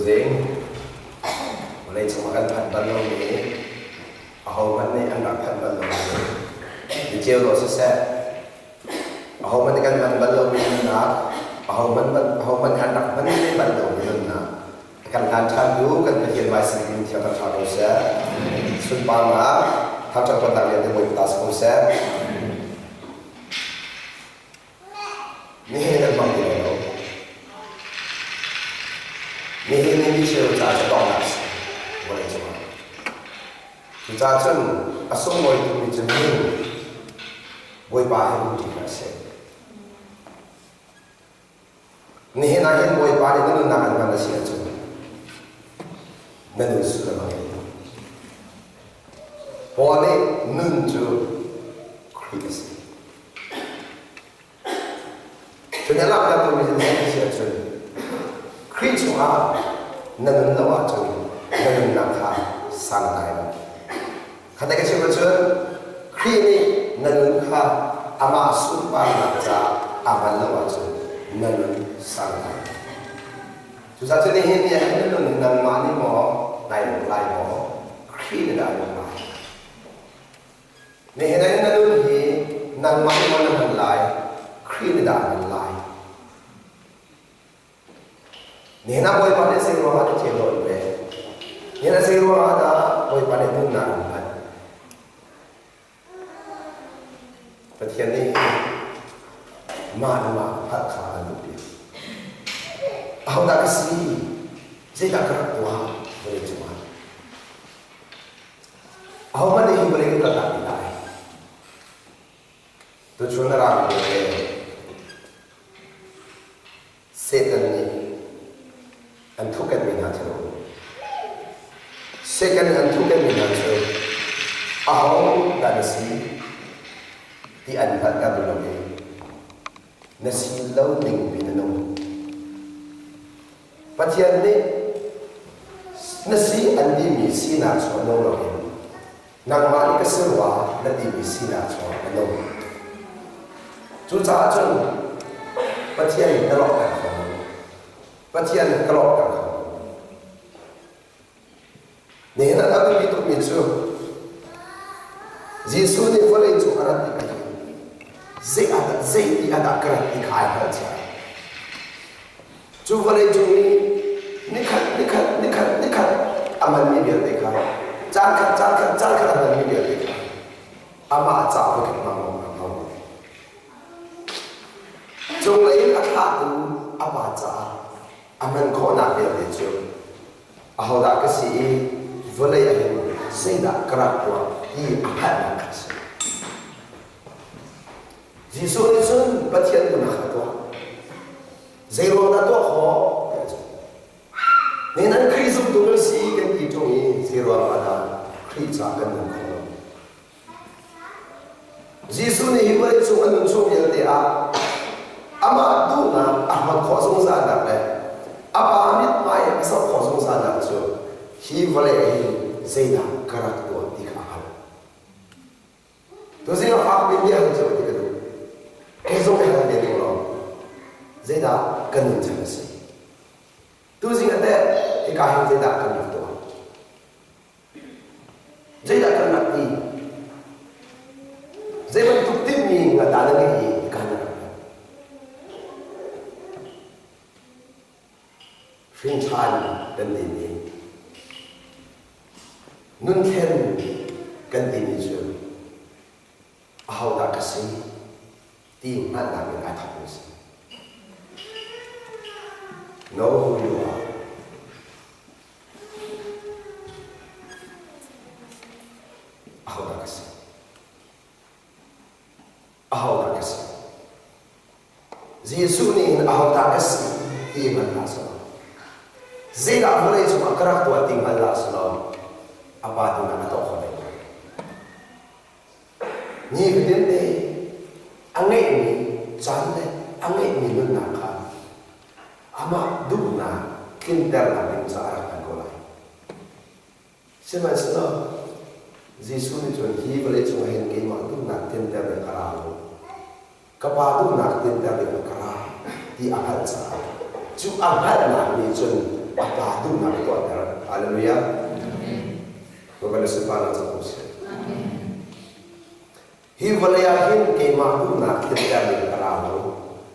Tuzing vawleicung ah kan phanh bal lomi ahohmanh nih an rak phanh bal lomi niceu dawh siseh, ahohmanh nih kan hman bal lomi nunnak, ahohmanh ahohmanh nih an rak hman ve bal lomi nunnak a kan hlan ṭhantu kan Pathian hmai sin thiang kan ṭha ko seh. Sunparnak thangṭhat upatnak vialte Bawipa ta si ko seh. Nihin kan hmang ti lai lo. Nihin ni micheu ca cu donghnak a si vawlei cungah. Cucaah cun a sunglawi tukmi cu nihin Bawipa he um ṭi hna sih. Nihin ah hin Bawipa nih na nunnak an hman a si ahcun na nun sullam a ngei. Paul nih nun cu Khrih a si. Cun a langhter mi cu zei si ahcun Khrih chungah na nun lo ahcun na nunnak kha san lai lo. Khat ka chim ahcun Khrih nih na nun kha amah sunparnak caah a hman lo ahcun na nun san lai lo. Cucaah cun nihin ni ah na nun hi nangmah nih maw nai lung lai maw Khrih nih dah a lung lai? Nihin ah na nun hi nangmah nih maw na hman lai, Khrih nih dah a hman lai? Nihin ah Bawipa nih zei ruangah na thil nawn ve? Nihin ah zei ruangah dah Bawipa nih nunnak an hman? Pathian nih mah le mah hngalh kha an duh piak. Ahodah ka si? Zeidah ka rak tuah vawlei cungah? Ahohmanh nih hi vawlei kan kaltak ti lai. Tuchun a rami le Satan nih an thuhkenhmi hna cu Satan nih an thuhkenhmi hna cu aho dah na si ti an hngalhter duh lo i na si lo ning pi na nung. Pathian nih na si an timi sinak chuah nung loin nangmah nih ka si rua na timi sinak chuah na nung. Cucaah cun Pathian na lawhter kho lo. Pathian ka lawhter kho lo. Nihin ah a biapi tukmi cu Jesuh nih vawlei cung a rat tikah hin zei ah dah zei ti ah dah ka rat ti kha ai hngalh cia. Cu vawlei cung i nikhat nikhat nikhat nikhat a hmanmi vialte kha caan khat caan khat caan khat a hmanmi vialte kha amah ca voikhat hmang lo a hmang. Cunglei in a thlahtu a pa caah a hman khawhnak vialte cu ahodah ka si i vawlei ah hin zeidah ka rak tuah ti a hngalhnak kha a si. Jesuh nih cun Pathian duhnak a tuah. Zeiruang dah tuah khawh? Tiah cun. Nihin an Khrih zumtu kan si kan ti ṭung i zeiruang ah dah Khrih caah kan nun khawh lo? Jesuh nih hi vawlei cung a nun chung vialte ah amah duhnak a hmat khawh zungzalnak le a Pa mithmai a zoh khawh zungzalnak cu hi vawlei ah hin zeidah ka rak tuah ti kha a hngalh. Tuzing ah fak bik bia hal cio ti ka duh. Kei zong ka hal ve tung lo. Zeidah ka nuncan a si? Tuzing ah teh hika hin zeidah kan rak tuah? Zeidah kan rak ti? Zei bantuk timhmi nga dah na ngeih i hika na rak hman? Hrinṭhan kan timi, nunthlen kan timi cu ahodah ka si ti hngalhnak in ai thawkmi a si. Know who you are. Ahodah ka si? Ahodah ka si? Jesuh nih hin ahodah ka si ti hmanh hlah selaw, zeidah vawlei cungah ka rak tuah ti hngal hlah selaw, a pa duhnak a tuah kho ve lo. Nifatin te a ngeihmi caan le a ngeihmi nunnak kha amah duhnak tlinternak ding caah a rak hman ko lai. Sihmanhsehlaw Jesuh nih cun hi vawlei cungah hin keimah duhnak tlinter ding ka ra lo. Ka Pa duhnak tlinter ding ka ra ti a hngalh caah cu a hngalhnak nih cun a Pa duhnak a tuahter. Hallelujah. Bawipa na sunparnak cu ko seh. Hi vawlei ah hin keimah duhnak tlinter ding ka ra lo,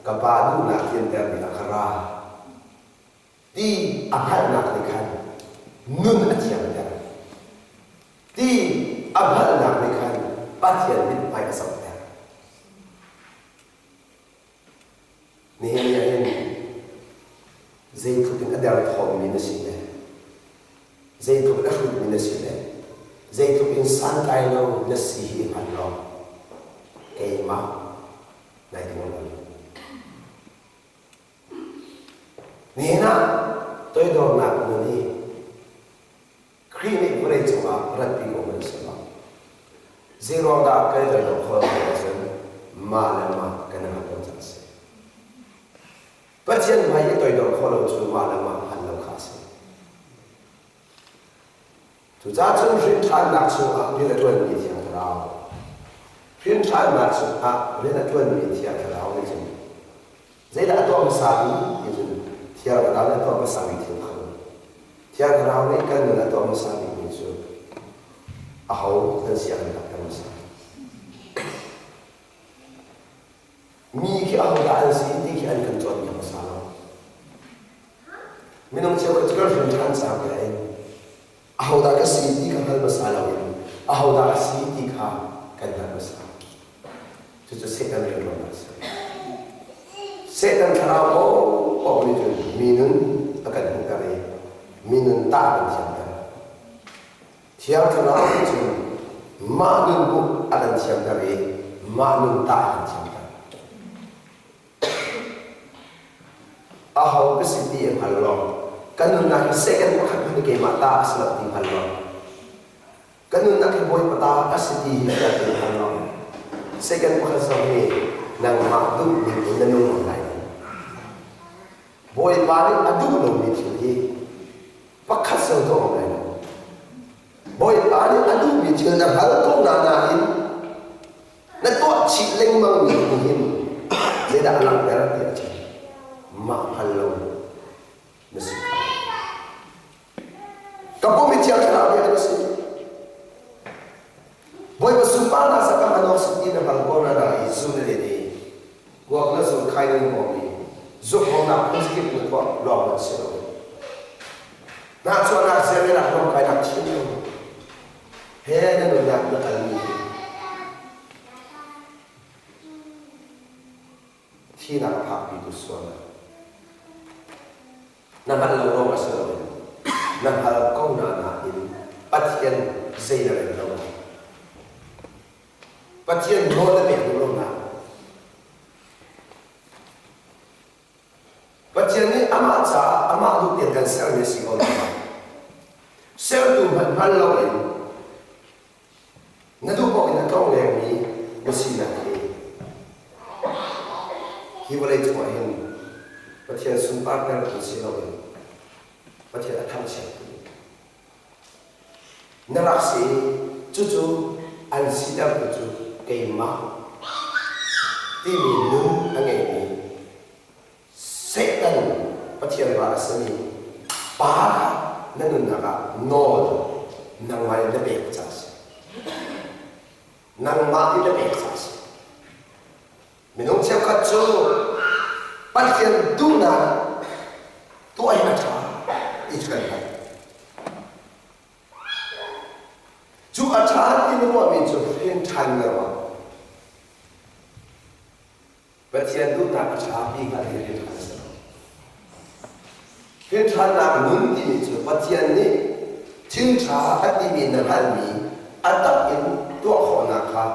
ka Pa duhnak tlinter ding ah ka ra. Ti a hngalhnak nih khan nun a thiangter. Ti a hngalhnak nih khan Pathian mithmai a zohter. Nihin ni ah hin zeitluk in a derthawmmi na si le zeitluk in a hrutmi na si le zeitluk in santlai lo na si hi hngal law keimah nai ding lo. Nihin ah toidornak nun hi Khrih nih vawlei cungah ratpi ko hmanh sehlaw zeiruang dah kan i toidor khawh lo ahcun mah le mah kan i hngalh lo caah a si. Pathian hmai i toidor khawh lo cu mah le mah hngalh lo kha a si. Cucaah cun hrinṭhannak chungah rian a ṭuanmi Thiang Thlarau, hrinṭhannak chungah rian a ṭuanmi Thiang Thlarau nih cun Zeidah a tuah hmasa bik ti cun Thiang Thlarau nih a tuah hmasa bik thil kha Thiang Thlarau nih kan nun a tuah hmasa bikmi cu aho kan si a kan langhter hmasa. Mi khi ahodah an si ti khi an kan cawnpiak hmasa lo. Minung cheukhat cu kan hrin ṭhan cang ka in ahodah ka si ti kha hngal hmasa loin ahodah a si ti kha kan hngalh hmasa. Cucu Satan rianṭuannak a si. Satan thlarau paohpaoh nih cun mi nun a kan hmuhter i mi nun tah kan thiamter. Thiang Thlarau nih cun mah nun hmuh a kan thiamter i mah nun tah a kan thiamter. Aho ka si ti a hngal lo. Kan nunnak hi second pakhat hmanh keimah ta a si lo ti hngal lo. Kan nunnak hi Bawipa ta a si ti hi fiang tein hngal lo. Second pakhat zong hi nangmah duh ning in na nung ngam lai lo. Bawipa nih a duh lomi thil hi pakhat zong tuah ngam lai lo. Bawipa nih a duhmi thil na hngal ko na nain na tuah chih lengmang mi nih hin zeidah a langhter ti ahcun mah hngal lo na si kha. Ka pum i Thiang Thlarau nih an si. Bawipa sunparnak sakam anok sin ti na hngal ko na na i zu na len i kuak na zu khai na hmawm i zuk hawnak phun na tuah lawng na si lo. Nahchuahnak ziarnak lawmkainak chin lo. He na nunnak na kalmi hi thinak a phakpitu sualnak na hngalh lo ruang ah si loin na hngal ko na nain Pathian zei na rel lo. Pathian nawl na pek duh lonak. Pathian nih amah caah amah duh tein kan sermi a si ko nain sertu hmanh hngal loin na duh paoh in a tlong lengmi na sinak hi hi vawlei cungah hin Pathian sunpartertu si loin Pathian a thangchiattu Na rak si i cucu an sitertu cu keimah timi nun a ngeimi Satan Pathian ral a simi pa kha na nunnak ah nawl nangmah in na pek ca a si. Nangmah in na pek ca a si. Minung cheukhat cu Pathian duhnak tuah hi a ṭha ti cu kan hngalh. Cu a ṭha ti na ruahmi cu hrin ṭhan na ruah. Pathian duhnak a ṭha ti hngalh hi hrin ṭhan a si lo. Hrin ṭhannak nun timi cu Pathian nih thil ṭha a timi na hngalhmi a tak in tuah khawhnak kha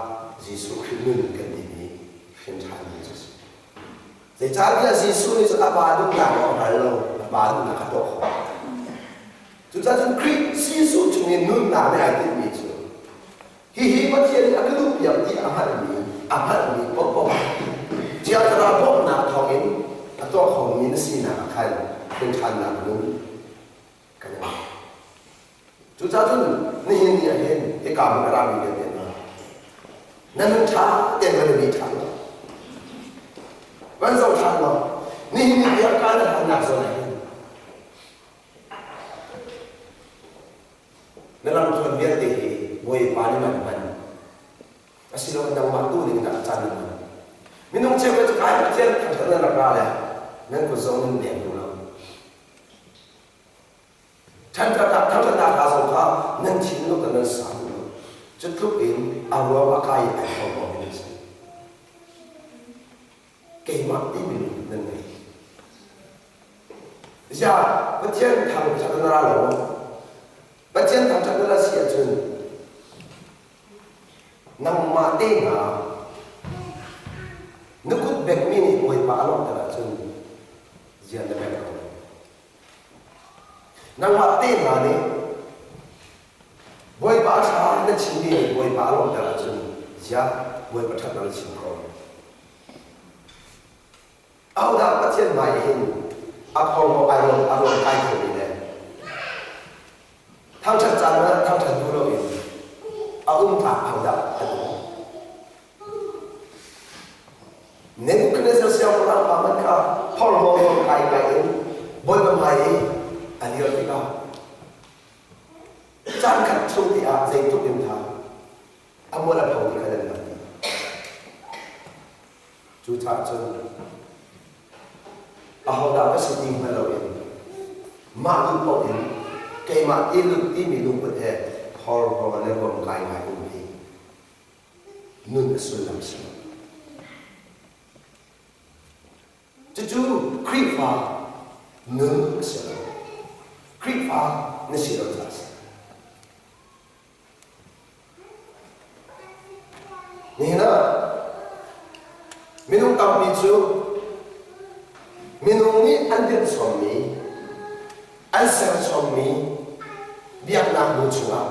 Jesuh Khrih nun kan timi hrin ṭhan nun cu a si. Zeicahtiah Jesuh nih cun a Pa duhnak a hngal lo, a Pa duhnak a tuah khawh. Cucaah cun Khrih Jesuh chung i nunnak nih ai tinhmi cu Hihi Pathian nih a ka duhpiak ti a hngalhmi a hngalhmi paohpaoh Thiang Thlarau bawmhnak thawngin a tuah khomi na sinak ah khan hlengṭhannak nun kan i ngei. Cucaah cun nihin ni ah hin hika hmun a rami vialte hna na nun ṭha tein van i ri ṭhan law van zoh ṭhan law nihin ni biakka na hlannak zawn ah hin. Bawipa nih man hman. Asiloah nangmah tu ning dah caan na hman. Minung cheukhat cu kai Pathian thangṭhat nan rak ra le nan kut zong nan leng duh lo. Thangṭhatnak thangṭhatnak hna zong kha nan thinlung le nan sa duh lo. Cu tluk in a ruang a kai i ai thawng mi nan si. Keimah timi nan ngei. Ziah Pathian thangṭhat na ra lo maw? Pathian thangṭhat na ra si ahcun nangmah te hna na kut bekmi nih Bawipa a lawmhter ahcun ziah na bek ko? Nangmah te hna nih Bawipa a ṭha na chimmi nih Bawipa a lawmhter ahcun ziah Bawipa ṭhatnak na chim ko? Ahodah Pathian hmai hin a phorhlaw ai rawn a rawn kai khomi le thangṭhat caan ah thangṭhat duh loin a um tlak ahodah an um? Nebuchadnezzar siangpahrang pa hmanh kha phorhlaw rawn kai kai in Bawipa hmai i a dir tikah caan khat chung te ah zeitluk in dah a mual a pho ti kha nan hngalh dih. Cucaah cun ahodah ka si ti hngal loin mah duh paoh in keimah ti lut timi lungput he phorhlaw le ruamkai ngai um hi nun a sullam si lo. Cucu Khrihfa nun a si lo. Khrihfa na si lo caah a si. Nihin ah minung tampi cu minung nih an dirh chommi, an ser chommi biaknak bu chungah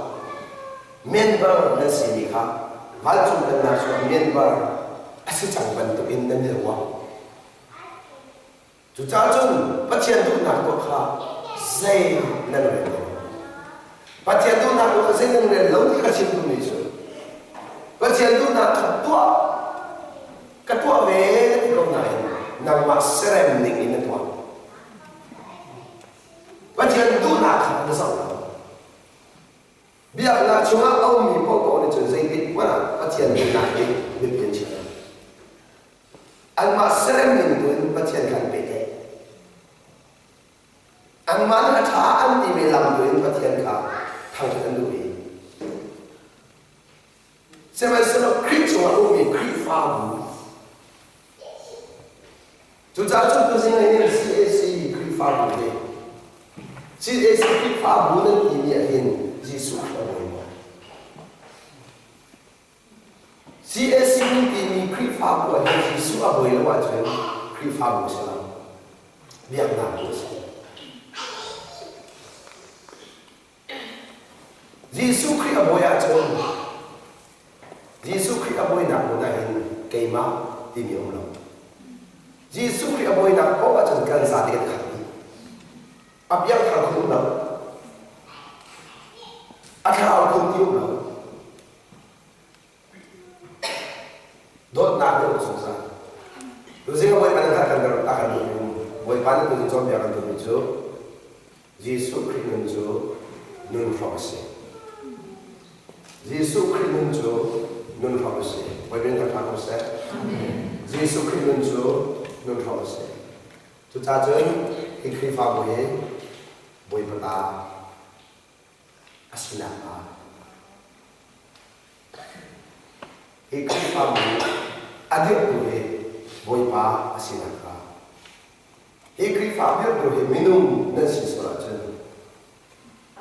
member nan simi kha vancung pennak chungah member a si cang bantukin nan i ruah. Cucaah cun Pathian duhnak tuah kha zei nan rel lo. Pathian duhnak tuah kha zei nan rel lo ti ka chim duhmi cu Pathian duhnak kha tuah ka tuah ve na ti ko nain nangmah serem ning in na tuah. Pathian duhnak kha na zoh lo. Biaknak chungah a ummi paohpaoh nih cun zeitik hmanh ah Pathian duhnak hi biapi an chia lo. Anmah serem ning tu in Pathian kha an pehtlaih. Anmah nih a ṭha an timi lam tu in Pathian kha thangṭhat an duh i sihmanhsehlaw Khrih chungah ummi Khrihfabu cucaah cun tuzing ah hin CAC Khrihfabu hi CAC Khrihfabu nan timi ah hin Jesuh Khrih a bawi maw? CAC timi Khrihfabu ah hin Jesuh a bawi lo ahcun Khrihfabu a si lo. Biaknak bu a si. Jesuh Khrih a bawi ahcun Jesuh Khrih a bawinak hmun ah hin keimah timi a um lo. Jesuh Khrih a bawinak paoh ahcun kan zate kan khat dih. A piangthar khun um lo. A thlarau khun ti um lo. Dawtnak deuh zungzal. Tuzing ah Bawipa nih a kan a kan duhmi Bawipa nih tuzing cawnpiak kan duhmi cu Jesuh Khrih nun cu nun hrawk a si. Jesuh Khrih nun cu nun hrawk a si. Bawipa nih kan ko seh. Jesuh Khrih nun cu nun hrawk a si. Cucaah cun hi Khrihfabu hi Bawipa ta a si nakhnga hi Khrihfabu a dirhtu hi Bawipa a si nakhnga hi Khrihfa dirhtu hi minung nan si sual ahcun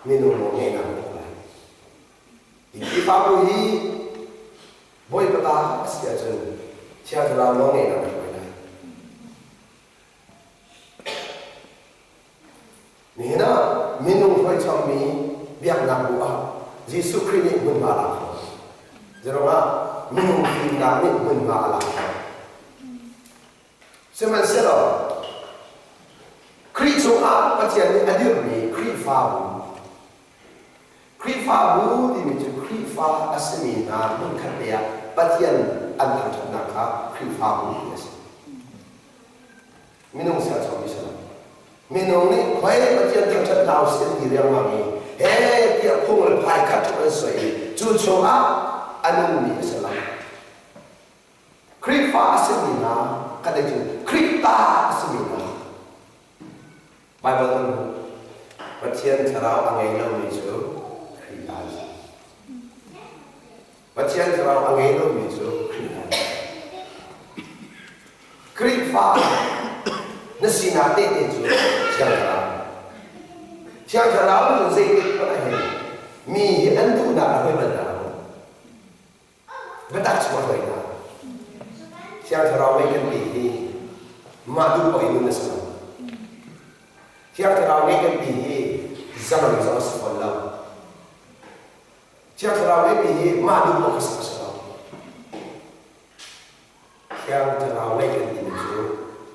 minung nawl ngeihnak a lai. Hi Khrihfabu hi Bawipa ta a si ahcun Thiang Thlarau nawl ngeihnak a hruai lai. Nihin ah minung hruaichommi biaknak bu ah Jesuh Khrih nih hmunhma a lak kho. Zeruangah minung fimnak nih hmunhma a lak kho. Sihmanhsehlaw Khrih cungah Pathian nih a dirhmi Khrihfabu Khrihfabu timi cu Khrihfa a simi hna hmunkhat te ah Pathian an thangṭhatnak kha Khrihfabu ti a si. Minung serchommi si lo. Minung nih khoi Pathian thangṭhat hna usih an ti riangmang i he tiah phung le phai khat an soi i Cu chungah a nungmi a si lo. Khrihfa a simi hna kan ei cu Khrihfa a simi hna Baibal kan hmuh. Pathian thlarau a ngei lomi cu Khrihfa an si. Pathian thlarau a ngei lomi cu Khrihfa an si. Khrihfa na sinak tehte cu Thiang Thlarau. Thiang Thlarau cu zeitik hmanh ah hin mi hi an duhnak a hoi bal hna lo. Biatak chung a hoi hna. Thiang Thlarau mei kan ti hi mah duh paoh in nun a si lo. Thiang Thlarau mei kan ti hi zalon zong a si fawn lo. Thiang Thlarau mei ti hi mah duh paoh kha a si lo. Thiang Thlarau ngeih kan timi cu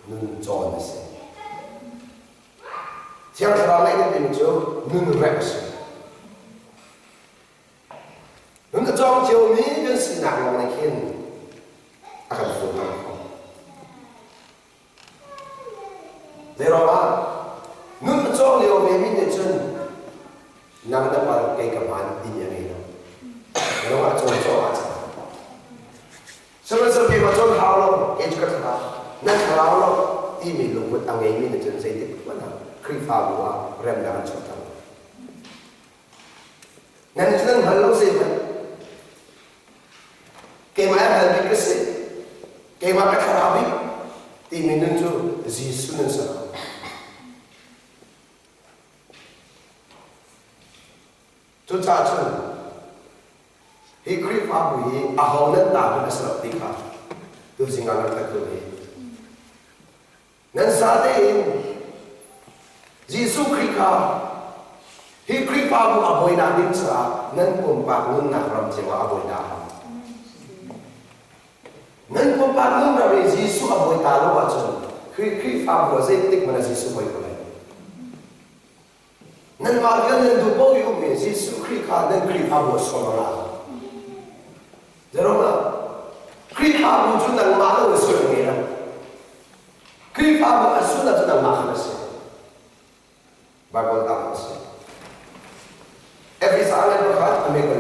nun cawn a si. Thiang Thlarau ngeih kan timi cu nun remh a si. Nun a cawng ciomi kan sinak lawng nih khin a kan funtom khawh. Zeiruangah nun a cawng lio ve mi nih cun nang na pal kei ka hmaan timi a ngei lo. Zeiruangah cawn cawng ah cang. Sihmanhsehlaw keimah cawn hau lo, kei cu ka thlarau, na thlarau lo timi lungput a ngeimi nih cun zeitik hmanh ah Khrihfabu ah remnak an chuahter lo. Nan cu nan hngal lo zeihmanh. Keimah a hngal bik ka si. Keimah ka thlarau bik timi nun cu Jesuh nun si lo. Cucaah cun hi Khrihfabu hi aho nan ta hmanh a si lo ti kha tuzing ah langhter tu hi nan zate in Jesuh Khrih kha hi Khrihfabu a bawinak ding caah nan pumpak nunnak ram cio ah a bawi ta hau. Nan pumpak nun ram i Jesuh a bawi ta lo ahcun Khrihfabu ah zeitik hmanh ah Jesuh bawi ko lai. Nanmah vial nan duh paoh i um i Jesuh Khrih kha nan Khrihfabu ah sawm a ngah. Zeruangah Khrihfabu cu nangmah lo in sual a ngei lo. Khrihfabu a sual ahcun nangmah khan a si. Baibal tak a si. Efesa ngan pakhat a mei kan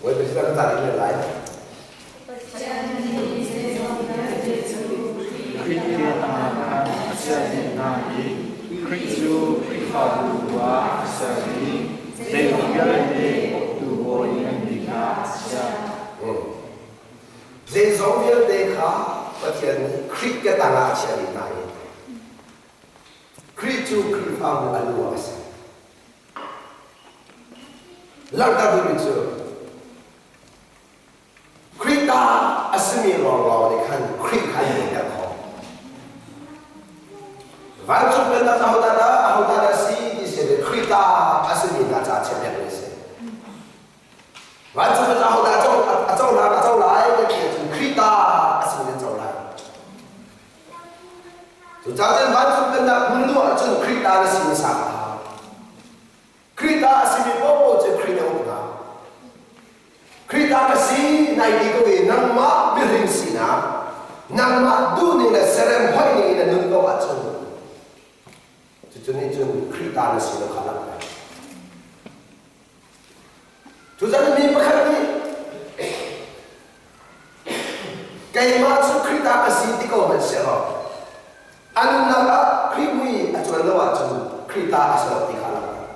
Bawipa sin ah kan ca ding lai. Khrih ke hna khan a chiah dih hna i Khrih cu Khrihfabu ah a ser i zeizong vialte uktu bawi ngan bik ah a chiah. Zeizong vialte kha Pathian nih Khrih ke tangah a chiah dih hna i Khrih cu Khrihfabu a lu ah a si. Langhter duhmi cu Khrih ta a simi lawnglawng nih khan Khrih kha an nunter khawh. Vancung pennak ahodah dah ahodah dah si ti si le Khrih ta a simi hna caah chiatpiakmi a si. Vancung pennak ahodah a cohlan a co lai kan ti ahcun Khrih ta a simi an co lai. Cucaah cun vancung pennak hmun duh ahcun Khrih ta na si hmasa a hau. Khrih ta a simi paohpaoh cu Khrih na uk hna. Khrih ta ka si nai ti ko i nangmah mihring sinak, nangmah duhning le serem hoih ning in na nun ko ahcun cucu nih cun Khrih ta na si lo kha langhter. Cucaah mi pakhat nih keimah cu Khrih ta ka si ti ko hmanh sehlaw a nunnak ah Khrih mui a cuan lo ahcun Khrih ta a si lo ti kha langhter.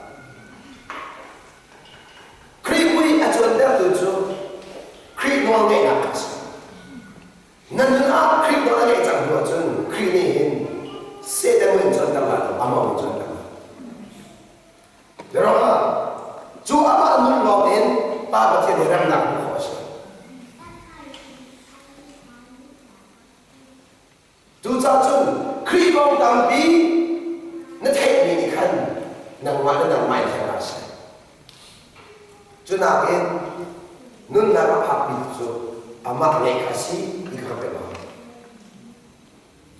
Khrih mui a cuantertu cu Khrih nawlngeihnak a si. Na nun ah Khrih nawl a ngeih cang hnu ahcun Khrih nih hin Satan mui in cuanter lai lo, amah mui cuanter lai. Ruangah cu amah nun lawng in Pa Pathian he remnak hmuh khawh a si. Cucaah cun Khrih kong tampi na theihmi nih khan nangmah le nangmah in hleng hlah seh. Cu nakin nunnak a phakmi cu amah ngeih kha a si ti kha ka pek.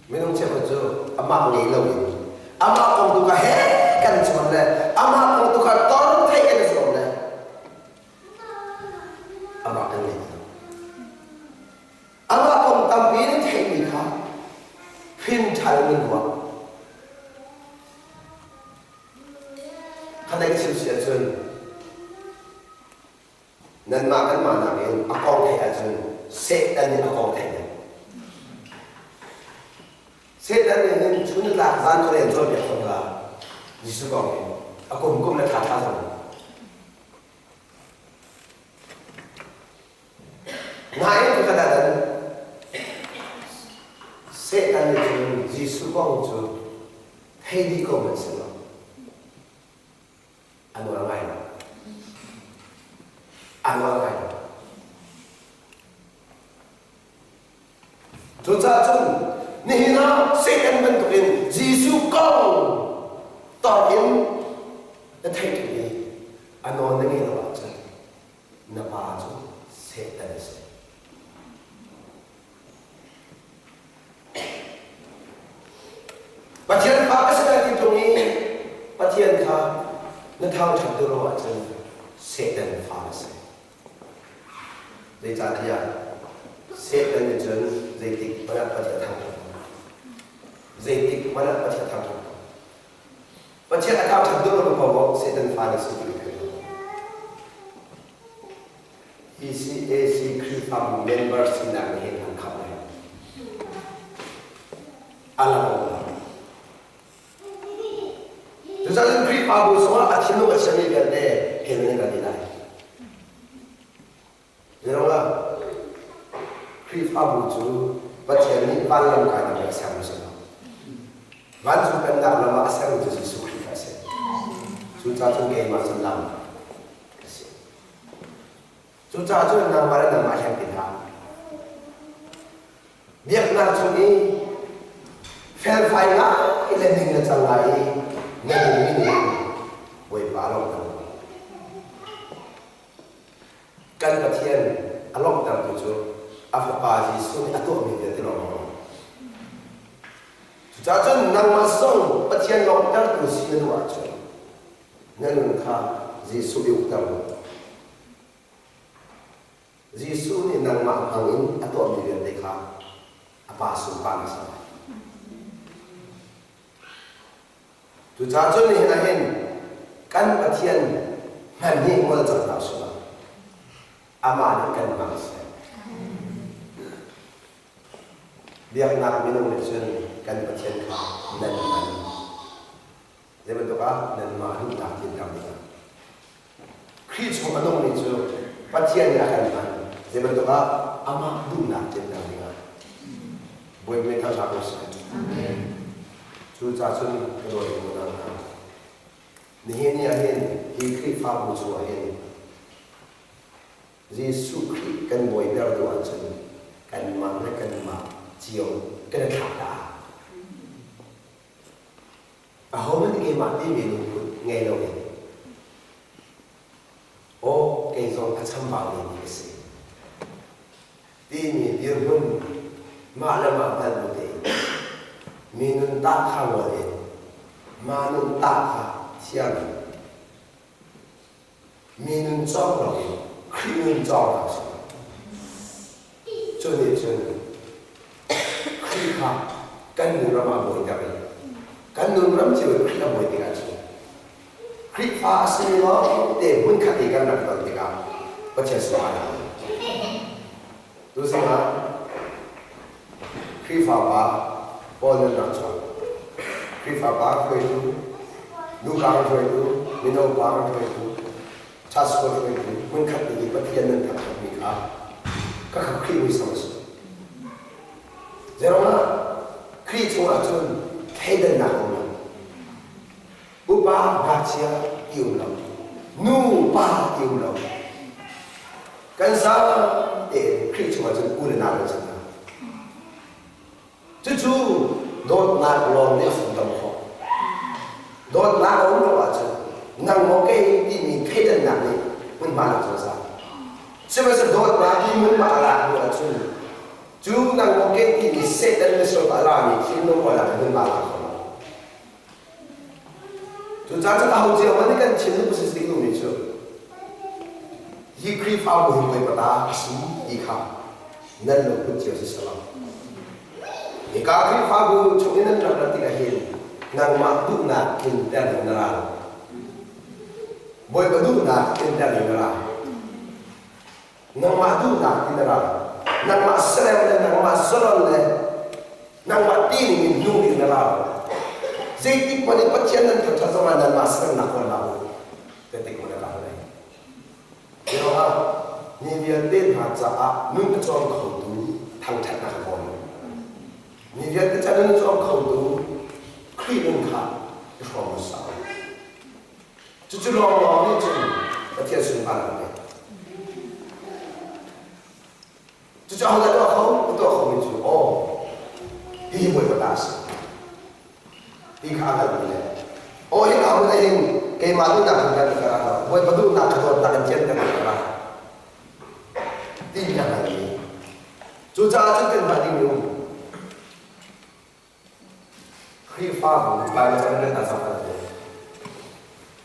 Minung cheukhat cu amah ngei loin amah kong tu kha he kan zuam le amah kong tu kha tor theih kan i zuam le amah kan ngei lo. Amah kong tampi in theihmi kha hrin ṭhan in ruah. Kha dei chim si ahcun Nanmah kanmah nakin a kong theih ahcun Satan nih a kong theih deuh. Satan nih hin chun tlak zan khuadei an cawnpiak khawh hna. Jesuh kong hi a kum kum le thla thla zong. Nain khat ah Satan nih cun Jesuh kong cu thei dih ko hmanh seh law A nuar ngai lo. A nuar ngai lo. Cucaah cun nihin ah Satan bantukin Jesuh kong tor in na theih ṭung i a nawl na ngeih lo ahcun na pa cu Satan a si. Pathian fa ka si lai ti ṭung i Pathian kha na thangṭhat duh lo ahcun Satan fa na si. Zeicahtiah Satan nih cun zeitik hmanh ah Pathian thangṭhat lo. Zeitik hmanh ah Pathian thangṭhat lo. Pathian a thangṭhat duh lo paoh Satan fa na si ti ka thei lo. ECAC Khrihfabu member sinak nih hin an khamh lai. A lang lo. Cucaah Khrihfabu chungah a thinlung a chiami vialte hell in kan ti lai. Zeirangah Khrihfabu cu Pathian nih vanlam kai ding a sermi si lo. Vancung pennak lam ah a sermi cu Jesuh Khrih a si. Cucaah cun keimah cun lam ka si. Cucaah cun nangmah le nangmah hleng ti hlah. Biaknak chung i felfai ngai le ning na cang lai i na nunmi nih Bawipa a lawmhter. Kan Pathian a lawmhtertu cu a Fapa Jesuh nih a tuahmi vialte lawng a lawm. Cucaah cun nangmah zong Pathian lawmhtertu si na duh ahcun Na nun kha Jesuh i ukter u. Jesuh nih nangmah hmang in a tuahmi vialte kha a Pa sunparnak a si lai. Cucaah cun nihin ah hin kan Pathian hman hi ngol cang hna usih law amah nih kan hmang seh. Biaknak minung nih cun kan Pathian kha nan hman. Zei bantuk ah nanmah duhnak tlinter dingah. Khrih chung a nungmi cu Pathian nih a kan hman. Zei bantuk ah amah duhnak tlinter dingah. Bawipa nih thangṭhat ko seh. Cucaah cun ka dawt unau hna, nihin ni ah hin hi Khrihfabu chungah hin Jesuh Khrih kan bawiter duh ahcun kanmah le kanmah cio kan i thlak dah. Ahohmanh keimah timi lungput ngei loin aw kei zong a chambau mi ka si timi dirhmun mah le mah hngal bu tein mi nun tah kha ngol in mah nun tah kha thiam in mi nun cawng loin Khrih nun cawng hna usih. Cu nih cun Khrih kha kan nun ram ah a bawiter i kan nun ram cio in Khrih a bawi tikah cun Khrihfa a simi lawngte hmunkhat i kan rak ton tikah Pathian sungah a Tuzing ah Khrihfa pa Paul nan rak chuak. Khrihfa pa hruaitu, nupa hruaitu, mino pa hruaitu, church hruaitu hmunkhat i Pathian nan thangṭhatmi kha ka kha Khrih muisam a si. Zeiruangah Khrih chungah cun thleidannak a um lo. Upa ngakchia ti um lo. Nu pa ti um lo. Kan zaang tein Khrih chungah cun u le nau kan si hna. Cucu dawtnak lawng nih a funtom khawh. Dawtnak a um lo ahcun nang maw kei timi thleidannak nih hmunhma na zungzal. Sihmanhsehlaw dawtnak hi hmunhma a lak hnu ahcun. Cu nang ke ti mi Satan le sual a lami thinlung wala kan hun la kho lo. Cu ca cu aho cio man kan thinlung si si mi cu hi Khrihfabu hi voi pata a si ti kha nan lungput cio si selo. Hika Khrihfabu chung in nan rak rat tikah hin nangmah duhnak tlinter in na ra lo. Bawipa duhnak tlinter in na ra. Nangmah duhnak in na ra. Nangmah serem le nangmah zalon le nangmah tining in nung in na ra. Zeitik hmanh in Pathian nan thangṭhat zongah nanmah seremnak kawl hlah u. Zeitik hmanh a ra lai. Jehovah mi vialte hna caah nun a cawm khotu thangṭhatnak a kawl. Mi vialte ca nun a cawm khotu Khrih nun kha i hrawm hmasa u. Cucu lawnglawng nih cun Pathian sunparnak a pek. Cucu ahodah tuah kho? A tuah khomi cu aw, hihi Bawipa ta a si. Ti kha a hngalhmi le aw hika hmun ah hin keimah duhnak in kan ka ra lo, Bawipa duhnak ka dawtnak in thianter ka ra. Ti a hngalhmi. Cucaah cun kanmah ding um Khrihfabu Baibal cang nan hna zong an pe.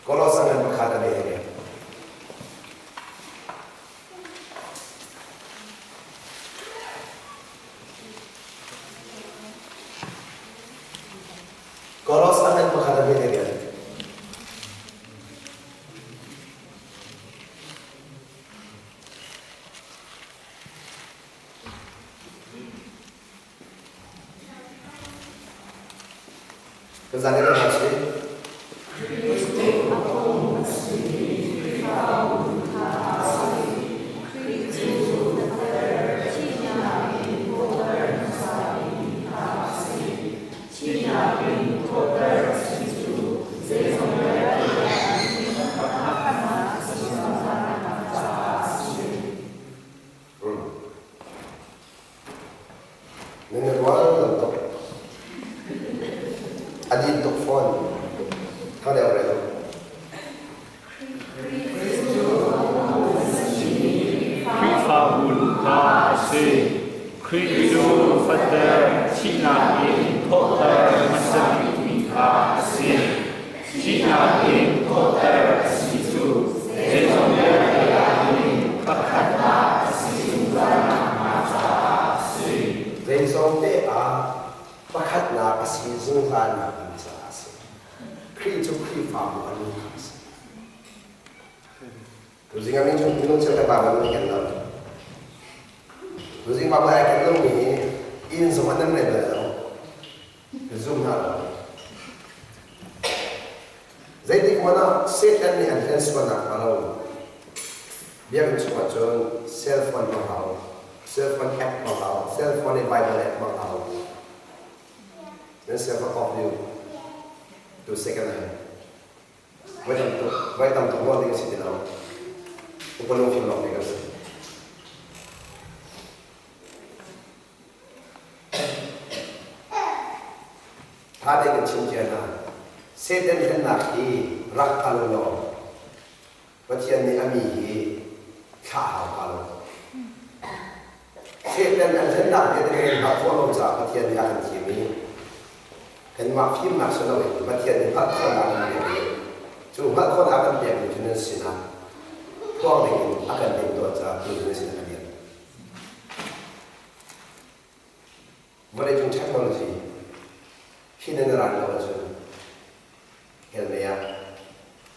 Kolosan ngan pakhat a ve. Kolosan ngan pakhat a ve. Kan zan kan hna si. Nan i rual lo tuk. A din tuk fawn. Thang deuh rel. Khrihfabu luka a si. Khrih cu fater thihnak in thawhter hmasa bikmi kha a si. Thihnak in thawhter a si cu zeizong vialte ah hin pakhat ah a si zungzal nakhnga caah a si. Zeizong te ah pakhatnak a si zungzal nak ding caah a si. Khrih cu Khrihfabu a lu kha a si. Tuzing ah minung minung cheu kan Baibal nih kan lo. Tuzing Baibal ai ken lomi hi inn zong an nan rel bal lo. Ka zum hna lo. Zeitik hmanh ah Satan nih an hlen sualnak hnga lo. Biakinn chungah cun cell phone hmang hau, cell phone app hmang hau, cell phone i Bible app hmang hau. Nan cell phone off dih tu second hand. Voi tam tuk, voi tam tuk ruah ding a si ti lo. Upa lungfim lawng ding a si. Ṭha tein kan chim cia hna. Satan hlennak hi rak kal u law Pathian nih a mi hi thlah hau hna lo. Satan an hlennak vialte kan hngalh khawh lo caah Pathian nih a kan thim i kanmah fimnak si loin Pathian nih hngalh khawhnak a kan pek i cu hngalh khawhnak a kan pekmi cu nan sinah phuang dingin a kan timhtuah caah tu cu nan sinah ka dir. Vawleicung technology hi nan ran lo ahcun hell mei ah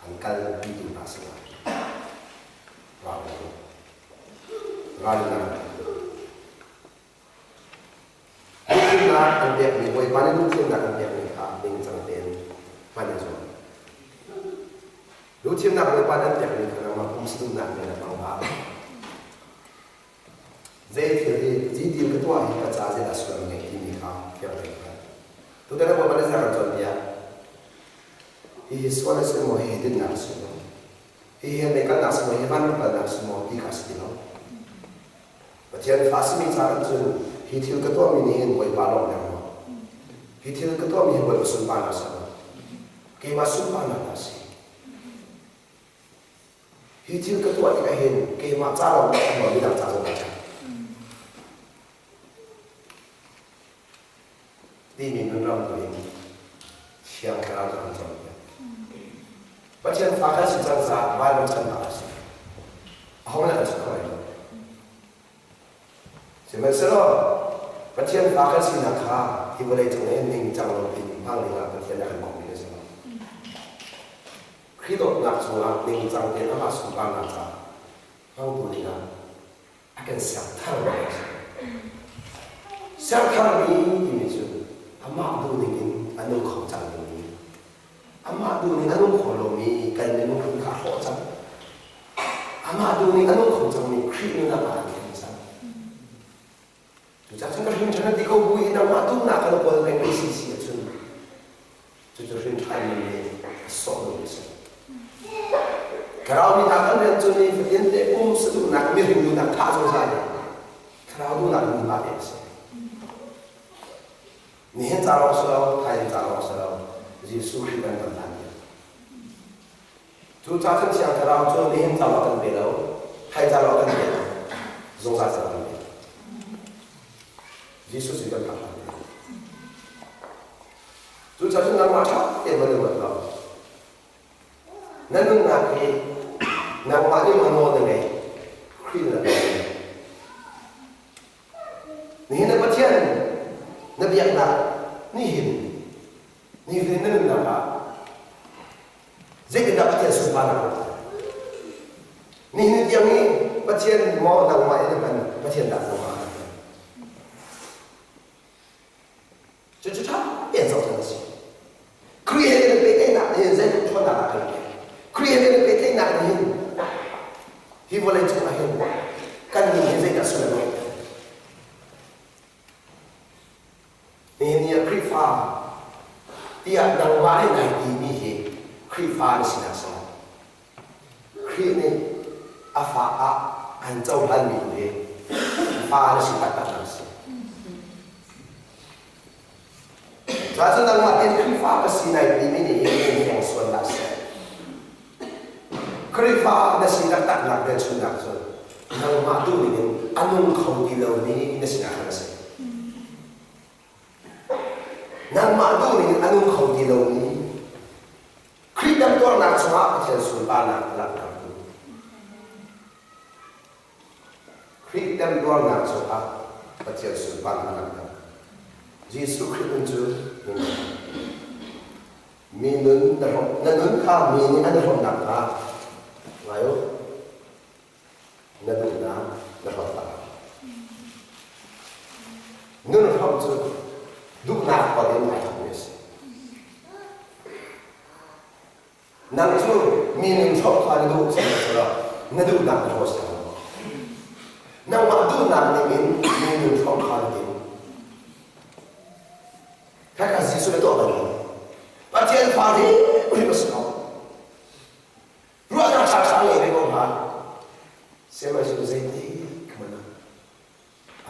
an kal pitu hna si lai. Ral Ralnak. Lungthimnak an pekmi Bawipa nih lungthimnak an pekmi kha ningcang tein hman i zuam. Lungthimnak Bawipa nih an pekmi kha nangmah pumsa duhnak men a hmang hlah. Zei thil hi zeitin ka tuah hi ka ca zeidah sual ngei timi kha fiang tein hngal. Tutan ah Bawipa nih zeidah kan cawnpiak? Hihi sual a si maw, hihi dinnak a si maw? Hihi mei kalnak si maw, hihi vanram kalnak si maw ti kha a si ti lo. Pathian fa simi caah cun hi thil ka tuahmi nih hin Bawipa lawmhter maw? Hi thil ka tuahmi hi Bawipa sunparnak si maw? Keimah sunparnak dah a si? Hi thil ka tuah tikah hin keimah ca lawng ah maw midang ca zong ah? Timi nunram tu in Thiang Thlarau cu an cawnpiak. Pathian fa kan si cang caah vailam cannak a si. Aho nih an si kho lai lo. Sihmanhsehlaw Pathian fa kan sinak kha hi vawlei cung i ningcang lo in hmang dingah Pathian nih a kan bawmhmi a si lo. Khrih dawtnak chungah ningcang tein amah sunparnak caah hmangtu dingah a kan serthar mi a si. Sertharmi timi cu amah duhning in a nung kho cang dingmi, amah duhning a nung kho lomi kan minung phun kha a hrawh cang. Amah duhning a nung kho cangmi Khrih nun ah aa thlen cang. Cucaah cun ka hrin ṭhan ti ko bu i nangmah duhnak kha na kawl peng i si si ahcun Cucu hrinṭhanmi nih a sawhmi a si. Thlarau mi hna kan rian cu nifatin te pumsa duhnak, mihring duhnak thah zungzal i thlarau duhnak hmunhma pek a si. Nihin ca lawng si lo, thaizing ca lawng si lo, Jesuh Khrih kan ton hlan tiang. Cucaah cun Thiang Thlarau cu nihin ca lawng kan pe lo, thai ca lawng kan pe lo, zungzal ca kan pe. Jesuh sin kan phak hlan tiang. Cucaah cun nangmah ṭha tein van i ruat law na nunnak hi nangmah nih maw nawl na ngeih Khrih na nawl na ngeih. Nihin na Pathian na biaknak nihin nihin na nunnak ah zeitindah Pathian sunparnak na hmuh? Nihin tiang hi Pathian maw nangmah in na hman Pathian dah nangmah ah na hman? Cucu ṭha tein zoh ṭhan a si. Khrih he kan i pehtlaihnak nih hin zeitluk ṭhawnnak ah kan pek. Khrih he kan i pehtlaihnak nih hin hi vawlei cung ah hin kan nun hi zeidah sullam a ngeih? Nihin ni ah Khrihfa tiah nangmah nih nai timi hi Khrihfa na sinak si lo. Khrih nih a fa ah an cohlanmi tu hi fa na si taktak a si. Ca cu nangmah tein Khrihfa ka si nai timi nih hin in hleng sual hlah seh. Khrihfa na si taktak nak velchunnak cu nangmah duhning in a nung kho ti lomi na sinak khan a si. Nangmah duhning in a nung kho ti lomi Khrih temtuarnak chungah Pathian sunparnak a langhtertu. Khrih temtuarnak chungah Pathian sunparnak a langhter. Jesuh Khrih nun cu nun mi nun na na nun kha mi nih an hrawmnak kha ngai u na duhnak na hrawt hlah. Nun hrawm cu duhnak kawl in ai thawkmi a si. Nang cu mi nun hrawm kha na duh sihmanhsehlaw na duhnak na hraw siang lo. Nangmah duhnak ningin mi nun hrawm kha na tim. Khakha Jesuh na tuah bal lo. Pathian fa hrimhrim a si ko. Ruahnak ṭhaṭha ngei ve ko hna. Sihmanhsehlaw zeitik hmanh ah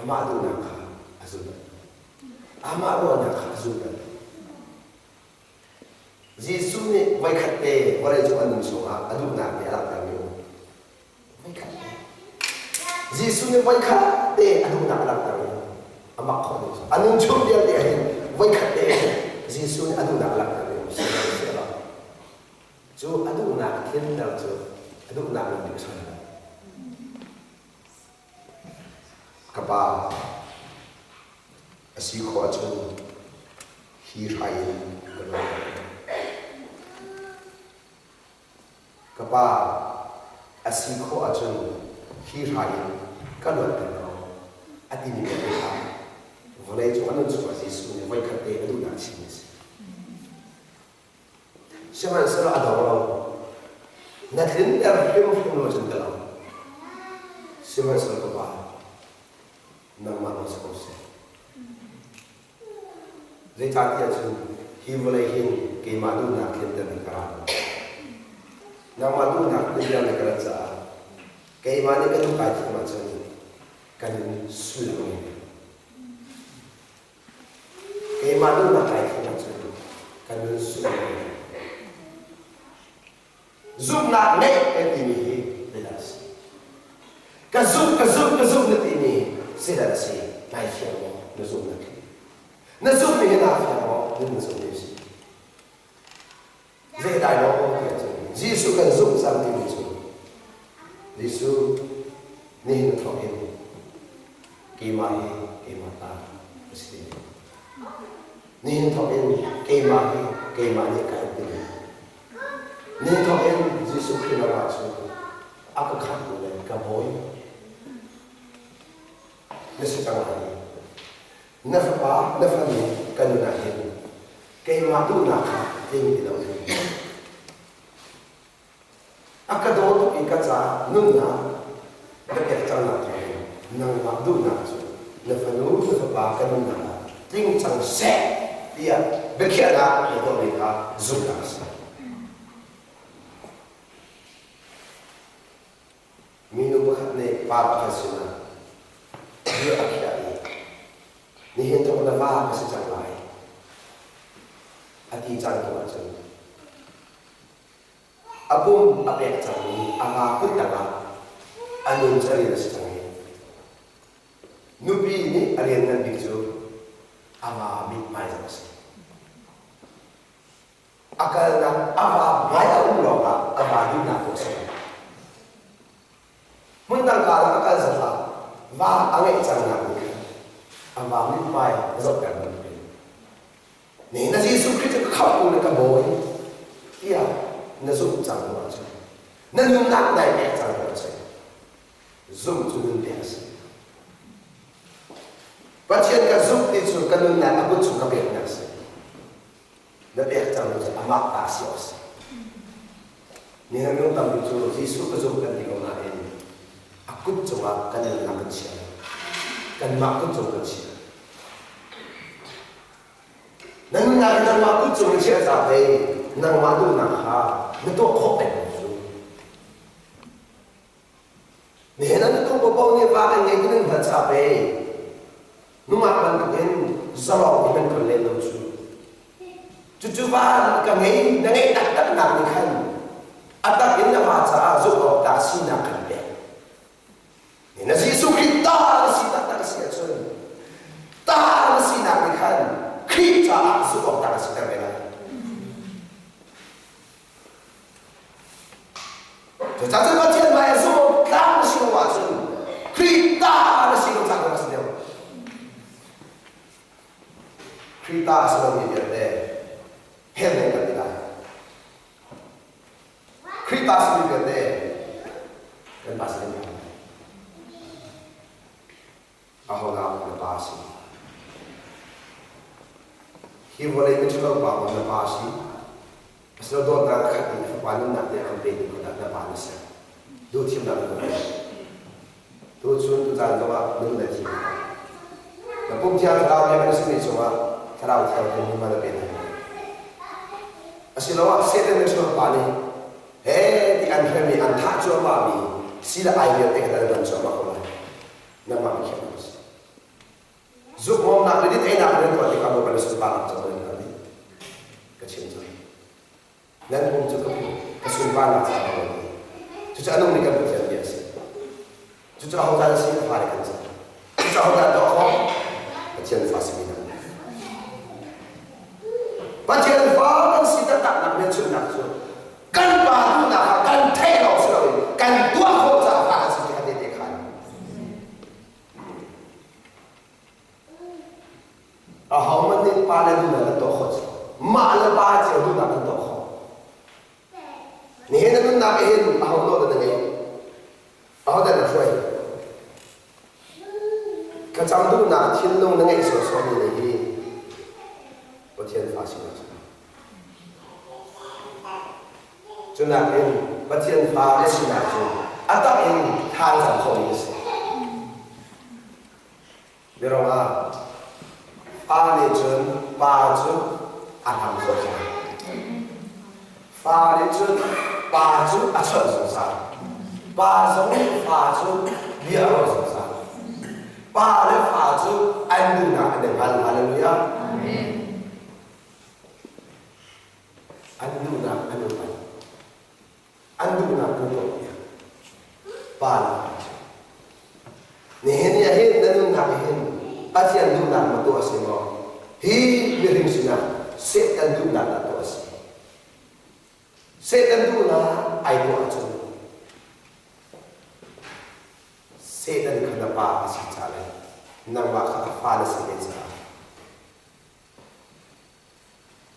amah duhnak kha a zul bal lo. Amah ruahnak kha a zul bal lo. Jesuh nih voikhat te vawleicung a nun chungah a duhnak te a langhtermi um. Voikhat te. Jesuh nih voikhat te a duhnak a langhtermi um. A mak khawh ning cu. A nun chung vialte ah hin voikhat te Jesuh nih a duhnak a langhtermi um. Sihmanhsehlaw Cu a duhnak tlinter cu a duhnak in duh san lo. Ka pa, a si khawh ahcun hi hrai in ka luatter. Ka pa, a si khawh ahcun hi hrai in ka luatter ko, a timi vialte kha vawlei cung a nun chungah Jesuh nih voikhat te a duhnak chimmi a si. Sihmanhsehlaw a dong lo. Na tlinter hrimhrim lo cun ka lo. Sihmanhsehlaw ka pa, nangmah nawl si ko seh. Zeicahtiah cun hi vawlei hin keimah duhnak tlinter ding ka ra lo. Nangmah duhnak tlinter ding ka rat caah keimah nih ka duh kai thiam ahcun kan in sullam ngei. Keimah duhnak kai thim ahcun ka nun sung Zumhnak ngeih kan timi hi zeidah a si? Ka zumh, ka zumh, ka zumh na timi zeidah a si? Nai fiang maw na zumhnak hi? Na zumhmi hi naa fiang maw? Nun na zumhmi a si. Zeidai law tiah cun Jesuh kan zumh cang timi cu Jesuh nihin na thawk in keimah hi keimah ta ka si ti. Nihin thawk in keimah hi keimah nih ka ti. Nihin thawk in Jesuh Khrih lakah cun a ka khamhtu le ka bawi na si cang lai i na fapa na fanu ka nun ah hin keimah duhnak kha tling ti loin a ka daw tuk i ka caah nunnak na pek cangnak thawngin nangmah duhnak cu na fanu na fapa ka nunnak ah tling cang seh tiah biakhiahnak na tuahmi kha zumhnak a si. Minu pakhat nih pa pakhat sinah bia a khiah i nihin thawk na va ka si cang lai a ti cang ko ahcun a pum a pek cangmi a va kut tangah a nun cu a rian a si cang i nupi nih a rian ngan bik cu a va mithmai zoh a si. A kalnak a va hmai a um lawngah a va duhnak tu a si. Hmundang karah a kal zongah va a ngeih cangnak nih khan a va mithmai a zohter bantukin Ni na Jesuh Khrih cu ka khamhtu le ka bawi tiah na zumh cang lo ahcun na nunnak nai pek cang lo ahcun zumh cu nun pek a si. Pathian ka zumh ti cu ka nunnak a kut chung ka peknak a si. Na pek cang cu amah ta si awk a si. Nihin minung tampi cu Jesuh ka zumh kan ti ko nain a kut cungah kan nunnak kan chia. Kanmah kut cung kan chia. Na nunnak hi nangmah kut cung na chiah caah pei nangmah duhnak kha na tuah khawh peng ko cu. Nihin ah na tu paoh nih va kan ngei ti nan hngalh caah pei nungak bantukin zalong in nan kal len lo cu. Cucu va ka ngei na ngeih taktaknak nih khan a tak in na va caah zumh awk tlak sinak kan pek. Na Jesuh Khrih ta na si taktak a si ahcun ta na sinak nih khan Khrih caah zumh awk tlak a siter ve lai. Cucaah cun Pathian hmai ah zumh awk tlak na si lo ahcun Khrih ta na si lo cang a si deuh. Khrih ta a si lomi vialte hell lei kan ti lai. Khrih ta simi vialte kan pa sin kan Ahodah na pa si? Hi vawlei miṭhalo pa maw na pa si? Asilo dawtnak khat in fapa nunnak nih a kan petu kha dah na pa na si? Duhthimnak na tuah. Tuchun tuzaan zongah nun na thim. Na pum thiang thlarau nih kan simi cungah thlarau thiang in hmunhma na pe hna. Asiloah Satan miṭhalo pa nih he ti an hrem i an thah cuahmahmi si le ai vialte kha an hman cuahmah ko lai. Nangmah na khiah si. Zukmawmnak le dit einak nan tuah tikah Bawipa na sunparnak cu nan hngalh dih. Ka chim cang. Nan pum cu ka pum, ka sunparnak caah ka rawn ti. Cucu a nungmi kan Pathian bia a si. Cucu ahodah na si? A fale kan si. Cucu ahodah tuah khawh? Pathian fa simi hna. Pathian fa kan si taktaknak hmelchunhnak cu kan pa duhnak kha kan theih lawng si loin kan tuah khawh caah fa kan si ti kha tehte khaan. Ahohmanh nih pa le duhnak kan tuah khawh cu. Mah le pa cio duhnak kan tuah khawh. Nihin na nunnak hin aho nawl dah na ngeih? Aho dah na hruai? Thlacam duhnak thinlung na ngeih sawsawmi nih hi Pathian fa sinak a si. Cu nakin Pathian fa na sinak cu a tak in thazaang khomi a si. Biaruang ah fa nih cun pa cu a hlam zungzal. Fa nih cun pa cu a chawnh zungzal. Pa zong nih fa cu bia a ruah zungzal. Pa le fa cu an duhnak an i hngal. Hallelujah. An duhnak an i hngal. An duhnak an tuahpiak. Pa le fa cu. Nihin ni ah hin na nunnak hin Pathian duhnak ma tuah a si maw? Hi mihring sinah Satan duhnak dah tuah a si? Satan duhnak ai tuah ahcun Satan kha na pa a si ca le nangmah kha a fa na si ve caah